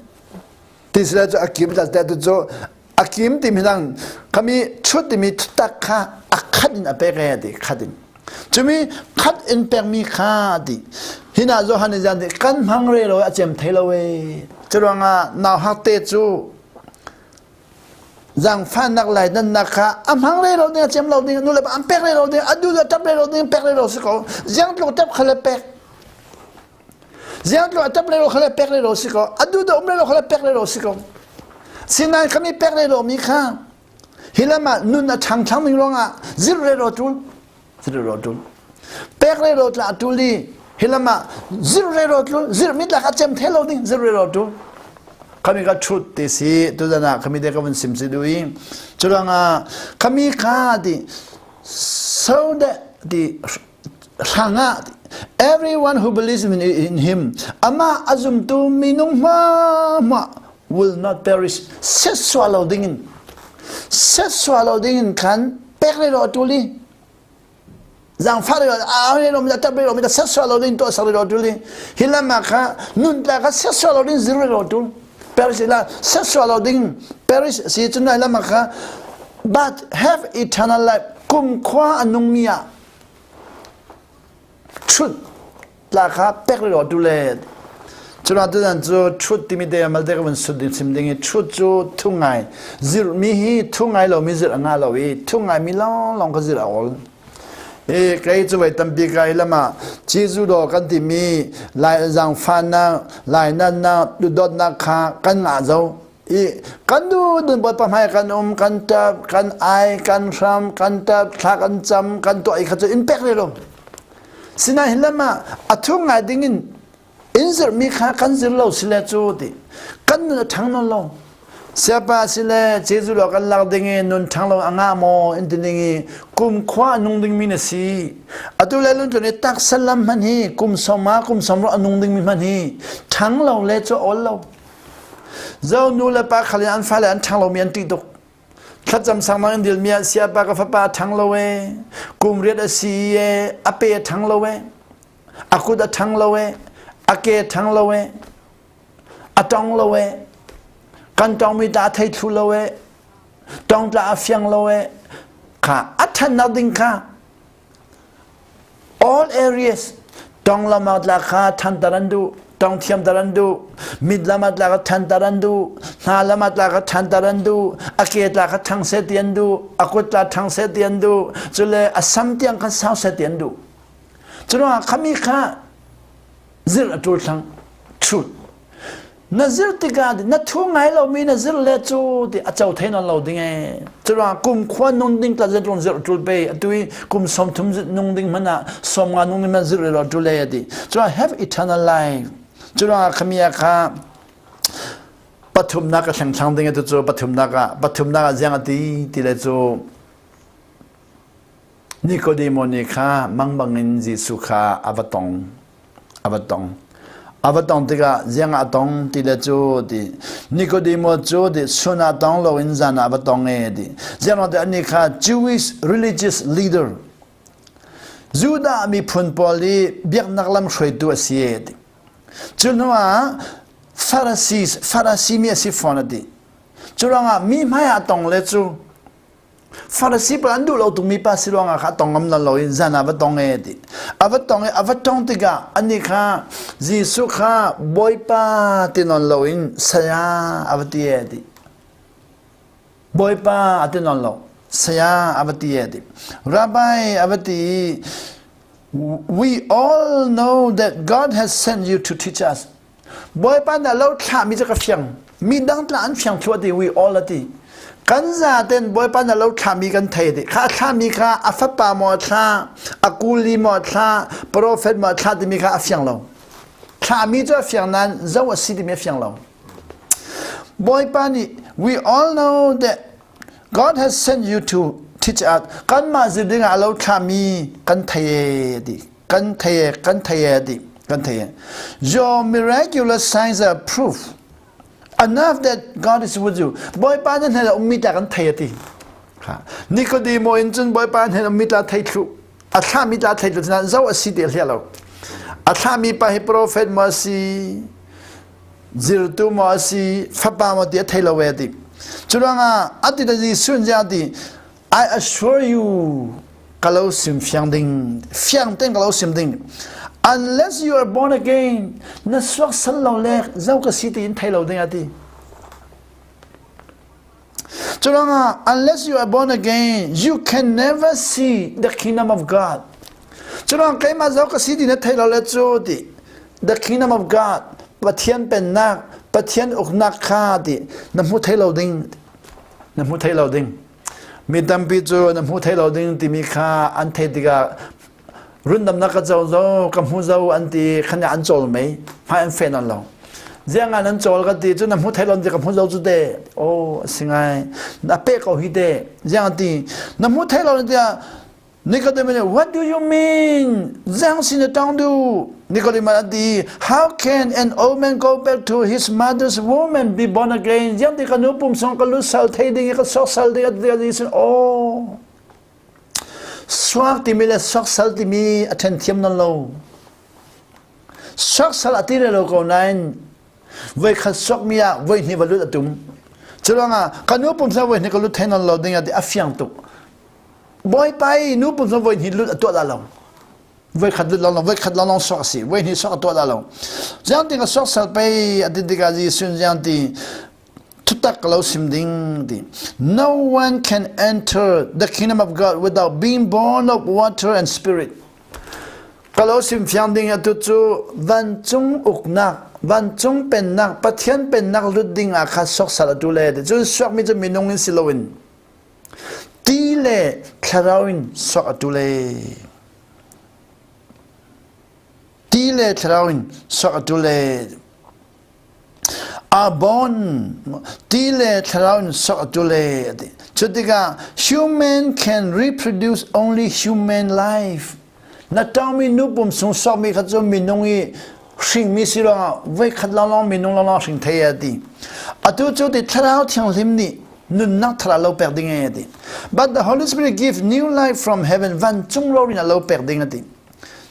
ti si le cu a kim la si atu cu a kim timi dang khami thut timi thutak kha a khat in a pek e ti khat in cumi khat in pekmi kha ti hina Johan nih zan kan hmang re lo a cem thei lo e curuangah nau hak te cu zangfahnak lai nannak kha a hmang re lo ding a cem lo ding nu le pa an pek re lo ding a du le tap re lo ding pek re lo si ko ziang tluk tap kha le pek Ziang tluk a tap le ro kha le pek le ro si ko. A duh um le ro kha le pek le ro si ko. Sinain khami pek le ro mi kha hi lam ah nun a ṭhang ṭhang ning ruangah zir re ro ṭul zir ro ṭul pek le ro tla ṭul i hi lam ah zir re ro ṭul zir mi tlak a cem the lo ding zir re ro ṭul khami ka ṭhut ti si tuzan ah khami te ka vun sim si du i curuangah khami kha ti so that ti hrangah everyone who believes in, in him amah a zumtu minung hma will not perish set sual lo dingin set sual lo dingin khan pek le ro tuli zangfah le a le rom la tab le rom la set sual lo ding to sak le ro tuli hi lama kha nun tla kha set sual lo ding zir le ro tul perish la set sual lo ding perish si chun lai lama kha but have eternal life kum khua anung mi ah Ṭhut tla kha pek rih tu le cuna tutan cu ṭhut timi te mal te ka vun sut ding chim ding i ṭhut cu thu ngai zirh mi hi thu ngai lo mi zirh a ngah lo i thu ngai mi lawng lawng ka zirh a awl i kei cu voi tampi ka i lama Jesu do kan timi lai zaangfahnak lai nannak dawtnak kha kan ngah zo i kan du dun bawipa hmai kan um kan tap kan ai kan hram kan tap thla kan cam kan tuah i kha cu in pek re lo sinain hin lam ah a thu ngai ding in in zirhmi kha kan zir lo sile cu ti kan nun a ṭhang nawn lo siapa sile Jesuh lo kan lak ding i nun ṭhang lo a ngah maw in ti ding i kum khua a nung ding mi na si atu le lun i taksa lam hman hi kum sawma kum sawm ro a nung ding mi hman hi ṭhang lo le cu awl lo Zo nu le pa khal in an fale an ṭhang lomi an ṭih tuk. Thlacam sangmang in dilmi ah siapa ka fapa a ṭhang lo e, kum riat a si e, a pe a ṭhang lo e, a kut a ṭhang lo e, a ke a ṭhang lo e, a tong lo e, kan tongmi tla a thei thlu lo e, tong tla a fiang lo e, kha a ṭhannak ding kha all areas tong lamah tla kha ṭhanter an duh. Tong thiam tar an duh. Mit lam ah tla ka than tar an duh. Hna lam ah tla ka than tar an duh. A ke tla ka thang seh ti an duh. A kut tla thang seh ti an duh. Cule a sam tiang khan sau seh ti an duh. Curuangah khami kha zirh a ṭul thlang. Truth. Na zir tikah na thu ngai lomi na zir le cu ti a co thei non lo ding e. Curuangah kum khua nung ding tla zet zirh ṭul pe. Atu i kum 30 nung ding hmanh ah 50 nung ding hmanh zirh lo ṭul e ati. Curuangah have eternal life. Curuangah khamia kha pathumnak ka thleng thlang ding atu cu pathumnak ah pathumnak ah ziang ati ti le cu Nikodemo nih kha mangbang in Jesuh kha a va tong. A va tong. A va tong tikah ziang ah a tong ti le cu ti. Nikodemo cu ti sun ah tong loin zan ah a va tong e ti. Ziang ti anih kha Jewish religious leader Judah miphun pawl i biaknak lam hruaitu a si e ti. Cu hnu ah Pharisees, Pharisee mi a si fawn a ti. Cu ruangah mi hmai ah tong le cu Farasi pawl an duh lo tukmi pa si ruangah kha a tong ngam lo in zan ah va tong e ti. A va tong i a va tong tikah anih kha Jesuh kha Bawipa ti nawn loin saya a va ti e ti. Bawipa a ti nawn lo. Saya a va ti e ti. Rabbi a va ti i we all know that God has sent you to teach us. Bawipa nih a lo thlahmi cu ka fiang. Mi dang tla an fiang thluah ti we all a ti. Kan zaten Bawipa nih a lo thlahmi kan thei ti. Kha a thlahmi kha a fapa maw a thlah, a kuli maw a thlah, prophet maw a thlah timi kha a fiang lo. Thlahmi cu a fiang nain zo a si timi a fiang lo. Bawipa nih we all know that God has sent you to teach us. Kanmah zir ding ah a lo thlahmi kan thei ti. Kan thei kan thei ti kan thei. Your miraculous signs are proof enough that God is with you. Bawipa na hnen ah ummi ta kan thei ati. Nikodemo in cun Bawipa hnen ummi ta thei thlu. A thlami ta thei thlu nain zo a si te hlia lo. A thlami pa hi prophet maw a si, zirtu maw a si, fapa maw ti a thei lo ve ti. Cu ruangah a ti da Jesuh in ti I assure you ka lo sim fiang ding fiang ten ka lo sim ding unless you are born again na suak sal lo le zo ka si ti in thei lo ding ati Curangah unless you are born again you can never see the kingdom of God Curang keimah zo ka si ti na thei lo le cu ti the kingdom of God Pathian pennak Pathian uknak kha ti na hmu thei lo ding na hmu thei lo ding Mi tampi cu na hmu thei lo ding timi kha an theih tikah rundamnak ka co zo ka hmu zo an ti khan an cawl mei hmai an fen an lo ziang ah nan cawl ka ti cu na hmu thei lo ti ka hmu zo cu te oh a si ngai na pe ko hi te ziang ti na hmu thei lo tiah Nicodemus what do you mean? Zang sin a tong du. Nicodemus a ti, how can an old man go back to his mother's womb and be born again? Yang ti ka nu pum song ka lu sal thei ding ka sok sal ding a ti sin oh. Suak timi le sok sal timi a then thiam nan lo. Sok sal a ti le lo ko nain voi khat sok mi ah voi hnih va lut a tum. Curuangah ka nu pum song voi hnih ka lut thei nan lo ding a ti a fiang tuk. Bawipa i nu pum voi hnih lut a tuah dah lo. Voi khat lut long voi khat long sok a si. Voi hnih sok a tuah dah lo. Ziang ti ka sok sal pei a ti tikah Jesuh ziang ti thutak lo sim ding ti. No one can enter the kingdom of God without being born of water and spirit. Ka lo sim fiang ding atu cu vancung uknak, vancung pennak, Pathian pennak lut ding ah kha sok sal atu le ti. Cun suakmi cu minung in si loin Ti le thlarau in sok a ṭul ee. Ti le thlarau in sok a ṭul ee. Abon ti le thlarau in sok a ṭul ee. Ati. Cu tikah human can reproduce only human life. Na ṭangmi nu pum sung sokmi kha cu minung i hringmi si ruangah voikhat lawnglawng minung lawnglawng hring thei a ti. Atu cu ti thlarau thianghlim nih nunnak thar a lo pek ding e a ti. But the Holy Spirit give new life from heaven vancung rorin a lo pek ding a ti.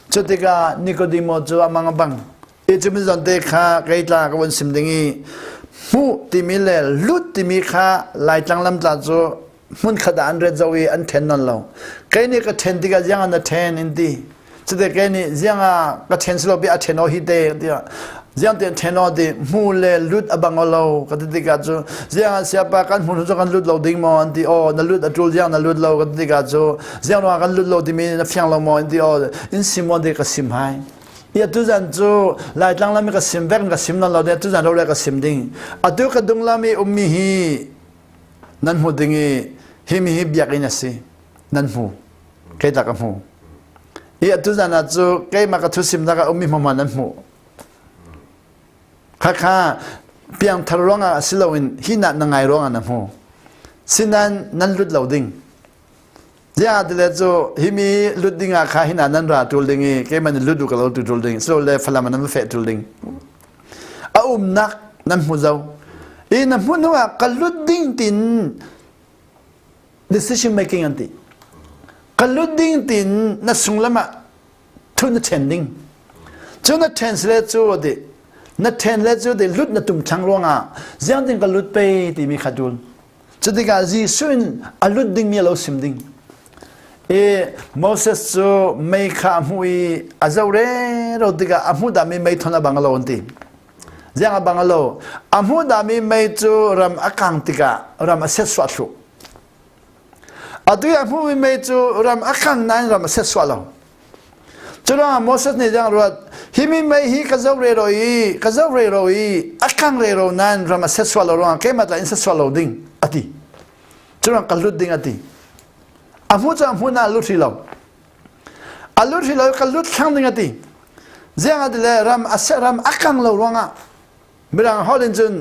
Cu tikah Nikodemo cu a mang a bang. I cu min zawn te kha kei tla ka vun sim ding i hmuh timi le lut timi kha Laitlang lamtla cu hmunkhat ah an ret zo i an then non lo kei nih ka then tikah ziang ah na then in ti cute kei nih ziang ah ka then silo bi a then o hi te tiah. Ziang tian then aw ti hmu le lut a bang lo ka ti tikah cu ziang ah siapa kan hmu cu kan lut lo ding maw an ti aw na lut a tul ziang na lut lo ka ti tikah cu ziang ruang kan lut lo timi na fiang lo maw an ti aw in sim maw ti ka sim hai i atu zan cu Laitlang lam i ka sim vek ka sim lo de atu zan ro le ka sim ding atu ka dung lam i ummi hi nan hmu ding i hi mi hi biakinn a si nan hmu kei ta ka hmu i atu zan ah cu keimah ka thu simnak ah ummi hmama nan hmuh khakha piangthar ruangah si loin hi na na ngai ruangah na hmu sinan nan lut lo ding ziah tile cu himi lut ding ah kha hina nan ra tul ding i keimah nih lut u ka lo tu tul ding so le falam nan va feh tul ding a umnak nan hmu zo i na hmu hnu ah ka lut ding tin decision making an ti ka lut ding tin na sung lam ah thu na then ding cu na then le cu ti na then le cu ti lut na tum thlang ruangah ziang ding ka lut pe timi kha tul cu tikah Jesuh in a lut dingmi a lo sim ding i Moses cu mei kha a hmuh i a zoh rero tikah a hmuh dahmi mei thon a bang lo an ti ziang a bang lo a hmuh dahmi mei cu ram a kang tikah ram a set suah thlu Atu i a hmuhmi mei cu ram a khang nain ram a set suah lo. Curuangah Moses nih dang ruat, hi mi mei hi ka zoh rero i ka zoh rero i a khang rero nain ram a set suah lo ruangah keimah tla in set suah lo ding a ti. Curuang ka lut ding a ti. A hmu cu a hmun ah lut hrih lo. A lut hrih lo ka lut thlang ding a ti. Ziang a ti le ram a set ram a kang lo ruangah mirang holh in cun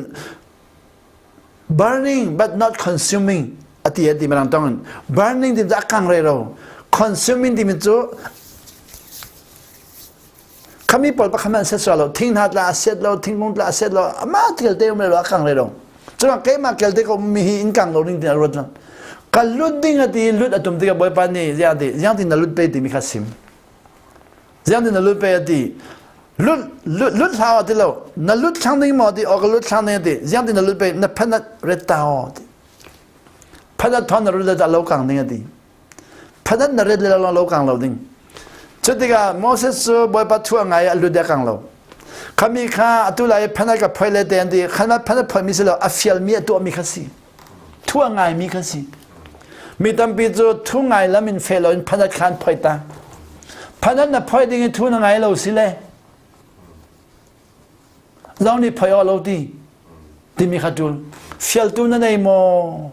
burning but not consuming ati ati mirang tong in burning timi cu a kang re ro consuming timi cu khami pawl pakhat an set sual lo thing hna tla a set lo thingkung tla a set lo ama kel te um le lo a kang re lo cuang keimah kel te ko mi hi in kang lo ding ti a ruat lang ka lut ding ati lut atum tikah bawipa nih ziang ti ziang ti na lut pe timi kha sim Ziang na lut pe ati. Lut lut lut hlau ati lo. Na lut thlang ding maw ti o ka lut thlang ding ati. Ziang ti na lut pe na phanat ret ta o ti. Phanat thon na lut le lo kang ding ati. Phanat na ret le lo lo kang lo ding. Cutikah Moses cu Bawipa thu a ngai a lut a kang lo. Khami kha atu lai phanat ka phoi le te an ti. Khanat phanat phoi mi si lo a fial mi a tuah mi kha si. Thu a ngaimi kha si. Mi tampi cu thu ngai lam in fe loin phanat kha an phoih ta. Phanat na phoih ding i thu na ngai lo si le zong nih phoih awk lo ti timi kha ṭul. Fialtu na nei maw?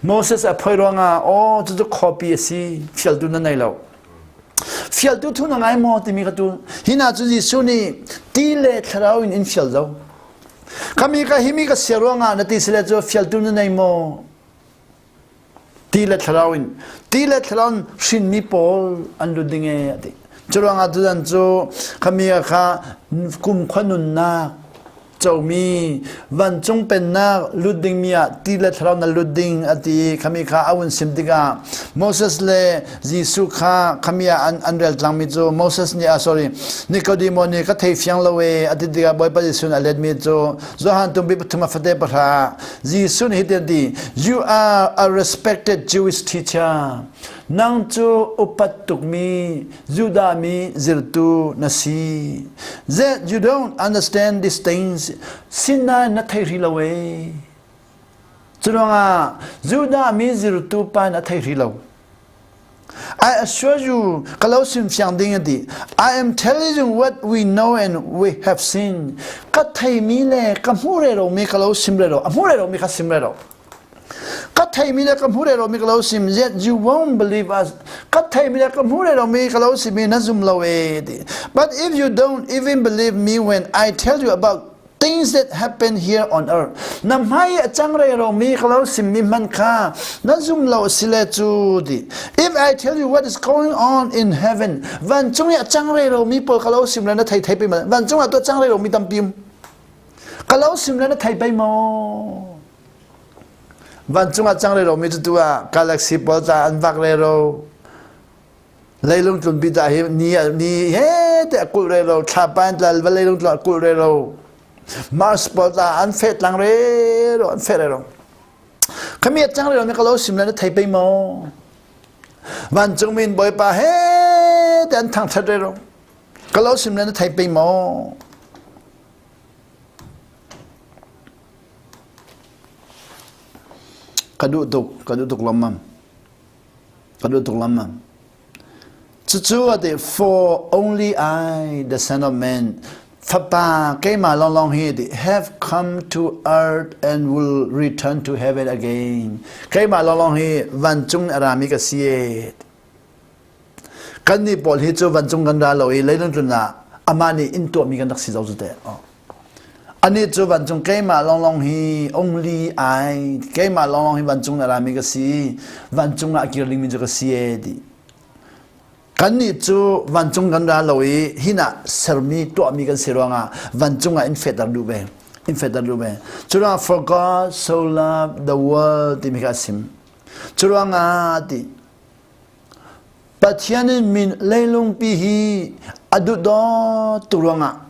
Moses a phoih ruangah aw cucu khuapi a si fialtu na nei lo. Fialtu thu na ngai maw timi kha ṭul. Hi hna cu Jesuh nih ti le thlarau in in fial zo. Khami ka himi ka sia ruangah na ti sile cu fialtu na nei maw? Ti le thlarau in ti le thlarau in hrinmi pawl an lut ding e a ti. Cu ruangah tuzan cu khami kha kum khua nunnak comi vancung pennak lut dingmi ah ti le thlarau na lut ding a ti khami kha a un sim tikah Moses le Jesuh kha khami ah an, an rel tlangmi cu Moses nih ah sorry Nikodemo nih ka thei fiang lo e a ti tikah Bawipa Jesuh nih a letmi cu Johan tumpi pathum a fate pahra Jesuh nih hitin a ti You are a respected Jewish teacher nang cu upat tukmi Judah mi zirtu na si that you don't understand these things sinain na thei ri lo e Curuangah Judah mi zirtu pa in a thei hrih lo. I assure you, ka lo sim fiang ding a ti. I am telling you what we know and we have seen. Ka theimi le ka hmu re lo mi ka lo sim re lo. A hmu re lo mi ka sim re lo. Ka theimi le ka hmu re lo mi ka lo sim. Yet you won't believe us. Ka theimi le ka hmu re lo mi ka lo sim i na zum lo e ti. But if you don't even believe me when I tell you about things that happen here on earth na hmai a cang re ro mi ka lo sim mi hman kha na zum lo sile cu ti if i tell you what is going on in heaven vancung i a cang re ro mi pawl ka lo sim le na thei thei pe ma vancung ah to cang re ro mi tampi um ka lo sim le na thei pe maw vancung ah cang re ro mi cu tu ah galaxy pawl ta an vak re ro Leilung tlunpi ta hi ni ni he te a kulh re lo thlapa in tlal va leilung tlun a kulh re lo Mars pawl ta an fet lang re ro an fet re ro khami a cang re ro ni ka lo sim le na thei pei maw vancung min bawipa he te an thangthat re ro ka lo sim le na thei pei maw? Ka duh tuk, ka duh tuk lawmmam. Ka duh tuk lawmmam. Cucu a ti, for only I, the Son of Man, fapa keimah lawnglawng hi ti, have come to earth and will return to heaven again. Keimah lawnglawng hi vancung a rami ka si e. Kannih pawl hi cu vancung kan ra lo i leilung tlun ah amah nih inn tuahmi kan rak si zo cu teh. Anih cu vancung keimah lawnglawng hi only I keimah lawnglawng hi vancung na rami ka si vancung ah a kir dingmi cu ka si e ti. Kannih cu vancung kan ra lo i hinah sermi tuahmi kan si ruangah vancung ah in fehter duh ve in fehter duh ve. Curuangah for God so loved the world timi kha a sim. Curuangah ti Pathian in min leilungpi hi a duhdawt tuk ruangah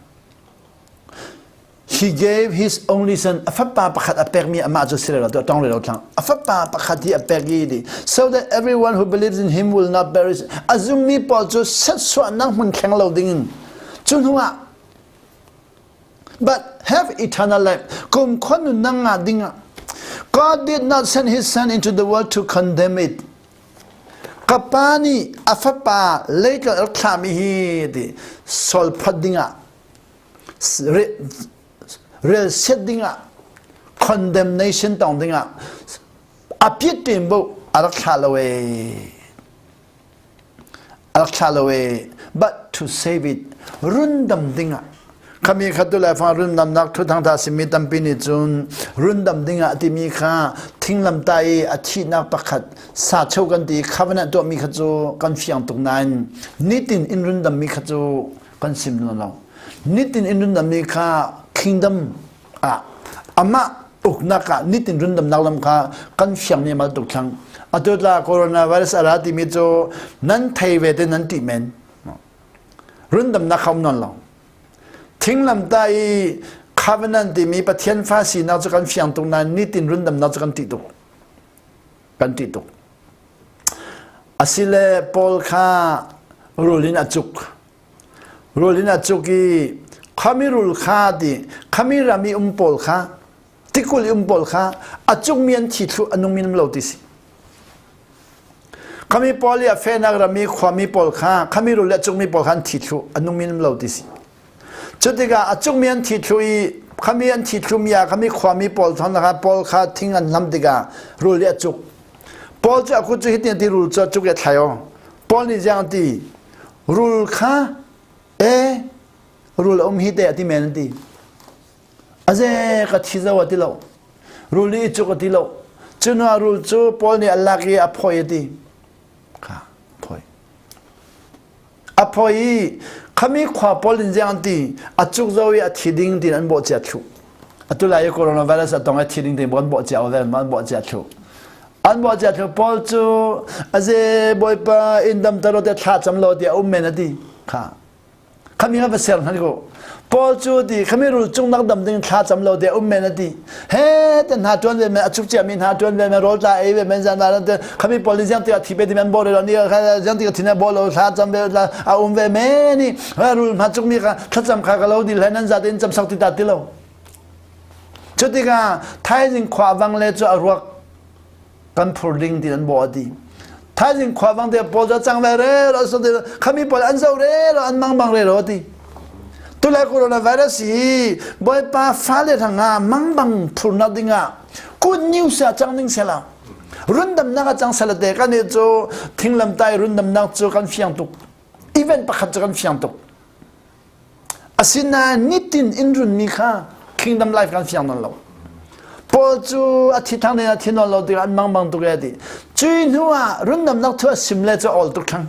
He gave his only son a fapa pakhat a pekmi amah cu si lo tong lo thlang a fapa pakhat hi a pek i di so that everyone who believes in him will not perish a zummi pawl cu setsuahnak hmun thleng lo dingin cu hnuah but have eternal life kum khua nunnak ngah dingah God did not send his son into the world to condemn it Ka pa nih a fapa leitla rak thlahmi hi ti solphat dingah rel set dingah condemnation tong dingah a piat tein bo a rak thlah lo ee a rak thlah lo ee but to save it rundam dingah Khami kha tu lai fang rundamnak thu thangtha simi tampi nih cun rundam dingah timi kha thinglam ta i a thihnak pakhat sa cheu kan ti covenant tuahmi kha cu kan fiang tuk nain nitin in rundammi kha cu kan sim lo nitin in rundammi kha kingdom ah amah uknak ah nitin rundamnak lam kha kan fiang mi mal tuk thlang atu tla coronavirus a ra timi cu nan thei ve te nan ti men Rundamnak kha um nawn lo. Thinglamta i covenant timi Pathian fa sinak cu kan fiang tuk nain nitin rundamnak cu kan ṭih tuk. Kan ṭih tuk. Asile Paul kha rul in a cuk. Rul in a cuk i khami rul kha ti khami ram i um pawl kha tikul i um pawl kha a cukmi an thi thlu a nungmi um lo ti si. Khami pawl i a fehnak ram i khuami pawl kha khami rul le a cungmi pawl kha an thi thlu a nungmi um lo ti si. Cu tikah a cungmi an thi thlu i khami an thi thlumi ah khami khuami pawl thon kha pawl kha thing an hlam tikah rul i a cuk. Paul cu a kut cu hitin ti rul cu a cuk i a thlai o. Paul nih ziang ti rul kha e rul a um hi te a ti men an ti. Aze ka thi zo a ti lo. Rul nih i cuk a ti lo. Cunah rul cu Paul nih a lak i a phawi a ti. Kha phawi. A phawi i khami khua Paul in ziang an ti a cuk zo i a thi ding tin an bawh cia thlu. Atu lai i coronavirus a tong i thi ding tin an bawh cia an bawh cia thlu. An bawh cia thlu Paul cu aze bawipa in dam taro te thla cam lo ti a um men a ti. Kha Khami kha va ser hna ko. Paul cu ti khami rul cung nak dam ding thla cam lo te um men ati. He te hna tuan ve men a chuk cia mi hna tuan ve men rol tla ei ve men zan na te khami Paul ni ziang ti a thi pe ti men bo re ni kha ziang ti ka thina bo lo thla cam ve la a um ve me ni rul hma chuk mi kha thlacam kha ka lo dil he nan za tin cam sak ti ta ti lo. Cutikah thaizing khua wang le cu a ruak kan phur ding ti an bawh a ti thaizing khua bang te pawl cu cang ve re ro so ti khami pawl an zo re ro an mang bang re ro ti tulai coronavirus hi bawipa fale thanga mang bang phurnak dingah good news a cang ding sela rundamnak a cang sela te kan i cu thinglam tai rundamnak cu kan fiang tuk event pakhat cu kan fiang tuk Asinain nitin in runmi kha kingdom life kan fiang nawn lo. Paul cu a thi thang a thi nawn lo tikah an mang bang tuk e ti. Cui hnu ah rundamnak thu a sim le cu awl tuk thang.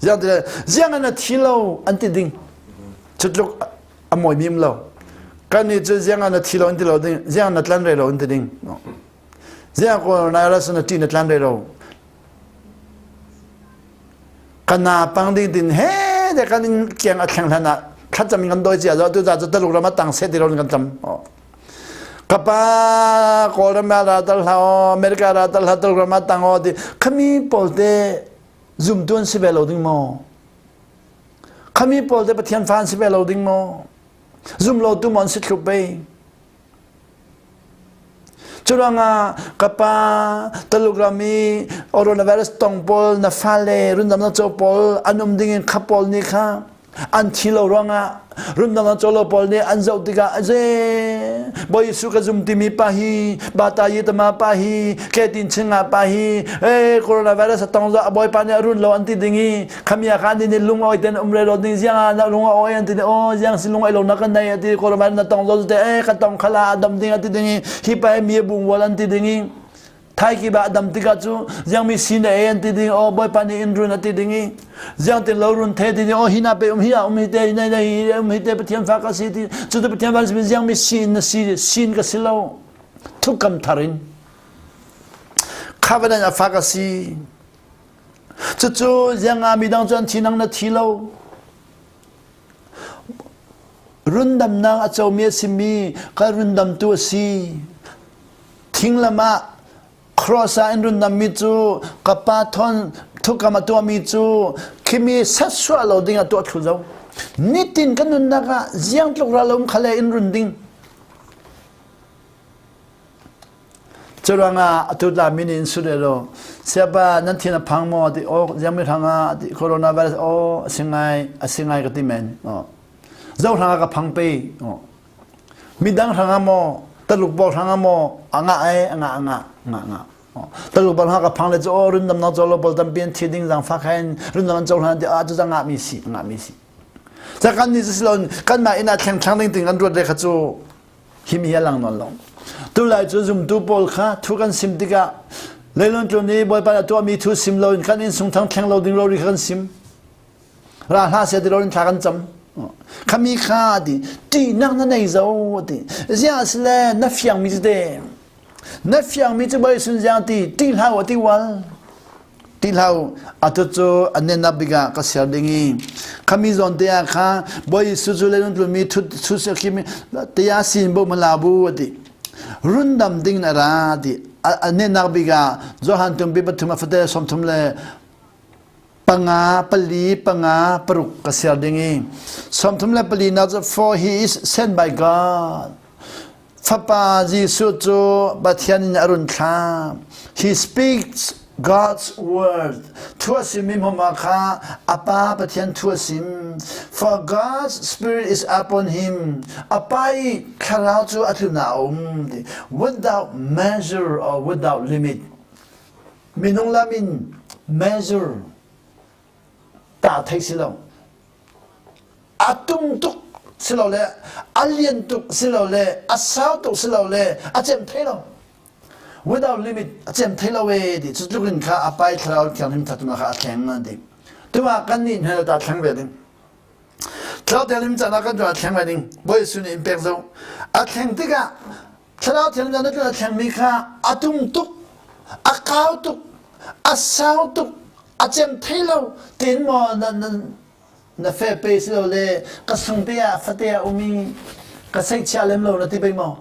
Ziang ti ziang an a thi lo an ti ding. Cutluk a mawi mim lo. Kan nih cu ziang an a thi lo an ti lo ding. Ziang na tlan re lo an ti ding. Ziang ko na ra na ti na tlan re lo. Kana pang ding tin he de kan in kiang a thleng hlan ah thlacam in kan doi cia zo tu za cu taluk ram a tang se ti ron kan cam kapa kawlram ra tal hla america ra tal hla taluk ram a tang o ti khami pawl te zumtu an si ve lo ding maw khami pawl te pathian fa an si ve lo ding maw zum lo tu mon si thlup bei. Curuangah ka pa Taluk ram i coronavirus tong pawl na fale rundam na co pawl an um ding in kha pawl nih kha an thi lo ruangah rundam na co lo pawl nih an zoh tikah aze Bawi Jesuh ka zum timi pa hi bata yi tama pa hi ke tin chinga pa hi e coronavirus a tong zo a bawipa nih a run lo an ti ding i khamia kha an ni lung oi ten um re lo ding ziang ah na lung oi an ti o ziang si lung oi lo na kan nei ati coronavirus na tong zo te e ka tong khala adam ding ati ding i hi pa mi bung wal an ti ding i Thai ki ba dam tikah cu ziang mi sin e an ti ding o bawipa nih in run a ti ding i ziang tin lo run the ti ding o hi na pe um hi a um hi te nei nei hi um hi te pathian fa ka si ti cu te pathian fa si ziang mi sin na si sin ka si lo thukam thar in covenant a fa ka si cucu ziang ah midang cu an thi nang na thi lo rundamnak a comi a simi ka rundamtu a si Thinglam ah cross ah in run nammi cu ka pa thon thukam a tuahmi cu khimi sat suah lo ding ah tuah thlu zo. Nitin kan nunnak ah ziang tluk ral um khale in run ding. Curuangah atu tla min in sule lo siapa nan thin a phang maw ti o ziang mi hrangah ti coronavirus o asingai asingai ka ti men o zo hrangah ka phang pe o Midang hrangah maw Taluk pawl hrangah maw a ngah ai a ngah a ngah ngah ngah Taluk pawl hrangah ka phang le cu aw rundam nak colo pawl tampi an thi ding zangfak hen rundam an cohlan ti ah cu ngah mi si ngah mi si ca kan ni silon kan mah inn ah thleng thlang ding ting kan ruat le kha cu him hi lang non lo tu lai cu zumtu pawl kha thu kan sim tikah leilon tlun i bawipa na tuahmi thu sim lo in kan inn sung thang thleng lo ding rori kha kan sim Ra hlah seh ti lo in thla kan cam. Khami kha ti ṭihnak na nei zo ti. Ziah sile na fiang mi cu te. Na fiang mi cu bai sun ziang ti ṭih hlah u ti wal. Ṭih hlah u atu cu an nen bik ah ka ser ding i khami zawn te ah kha Bawi Jesuh cu leilung tlunmi thut thut se khimi te ah sin bo mala bu ati. Rundam ding na ra ti. A nenak bik ah Johan tumpi pathum a fate 30 le panga pali panga paruk ka ser ding i 34 nak cu for he is sent by God fapa Jesuh cu Pathian in a run thla he speaks God's word thu a sim mi hmama kha a pa Pathian thu a sim for God's spirit is upon him a pa i thlarau cu a tlun ah a um without measure or without limit Minung lam in measure ta thei si lo. A tum tuk si lo le a lian tuk si lo le a sau tuk si lo le a cem thei lo. Without limit a cem thei lo e ti cu tluk in kha a pai thlarau thianghlim thatuna kha a thleng an ti. Tuma kan nih hna ta thleng ve ding. Thlarau thianghlim caan ah kan a thleng ve ding. Bawi Jesuh nih in pek zo. A thleng tikah Thlarau Thianghlim na a thlengmi kha a tum tuk, a kau tuk, a sau tuk, a cem thei lo tiin maw na, na, na fe pe si lo le ka sung te ah fate ah umi ka seihchia lem lo na ti pei maw?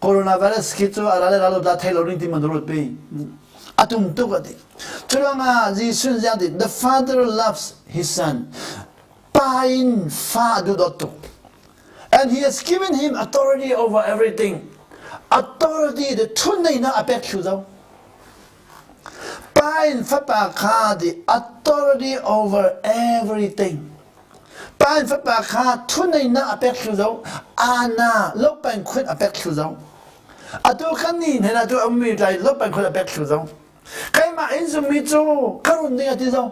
Coronavirus khi cu a ra le ra lo dah thei lo ning ti man ruat pe. A tum tuk a ti. Curuangah Jesuh ziang ti the father loves his son. Pa in fa a duhdawt tuk. And he has given him authority over everything. Authority the thuneinak a pek thlu zo. Pa in fapa kha the authority over everything. Pa in fapa kha thuneinak a pek thlu zo. Ana lopan khun a pek thlu zo. Atu kan ni hna tu ummi tlai lopan khun a pek thlu zo. Keimah in zummi cu ka run ding a ti zo.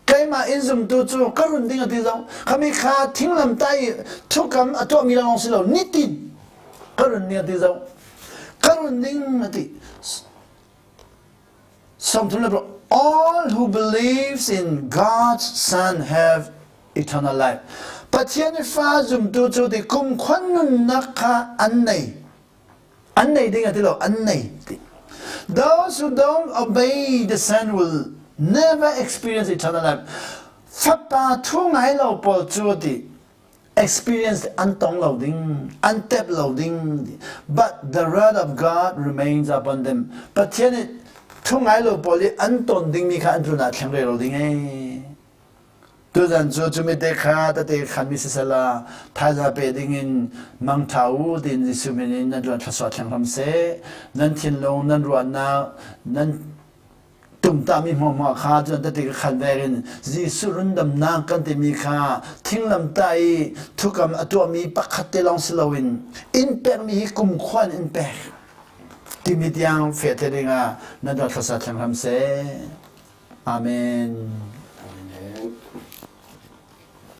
Keimah in zumtu cu ka run ding a ti zong khami kha thinglam tai thukam a tuahmi lawng si lo nitin ka run ding a ti zong ka run ding a ti 33 all who believes in God's son have eternal life Pathian fa zumtu cu ti kumkhua nunnak kha an nei An nei ding a ti lo, an nei ti. Those who don't obey the Son will never experience eternal life. Fapa thu ngai lo pawl cu ti experience an tong lo ding, an tep lo ding. But the wrath of God remains upon them. Pathian nih thu ngai lo pawl i an ton dingmi kha an tlun ah thleng re lo ding ee. Tuzan cu cumi te kha tete khanmi sisela thaizang pe dingin mangṭha u tiin Jesuh min in nan ruah thluachuah thleng hram seh. Nan thinlung, nan ruahnak, nan tumtahmi hmuahhmuah kha cun tete ka khan vek in Jesuh rundamnak kan timi kha thinglamtah i thukam a tuahmi pakhat te lawng si loin in pekmi hi kumkhua in in pek timi tiang fehter dingah nan ruah thluachuah thleng hram seh. Amen.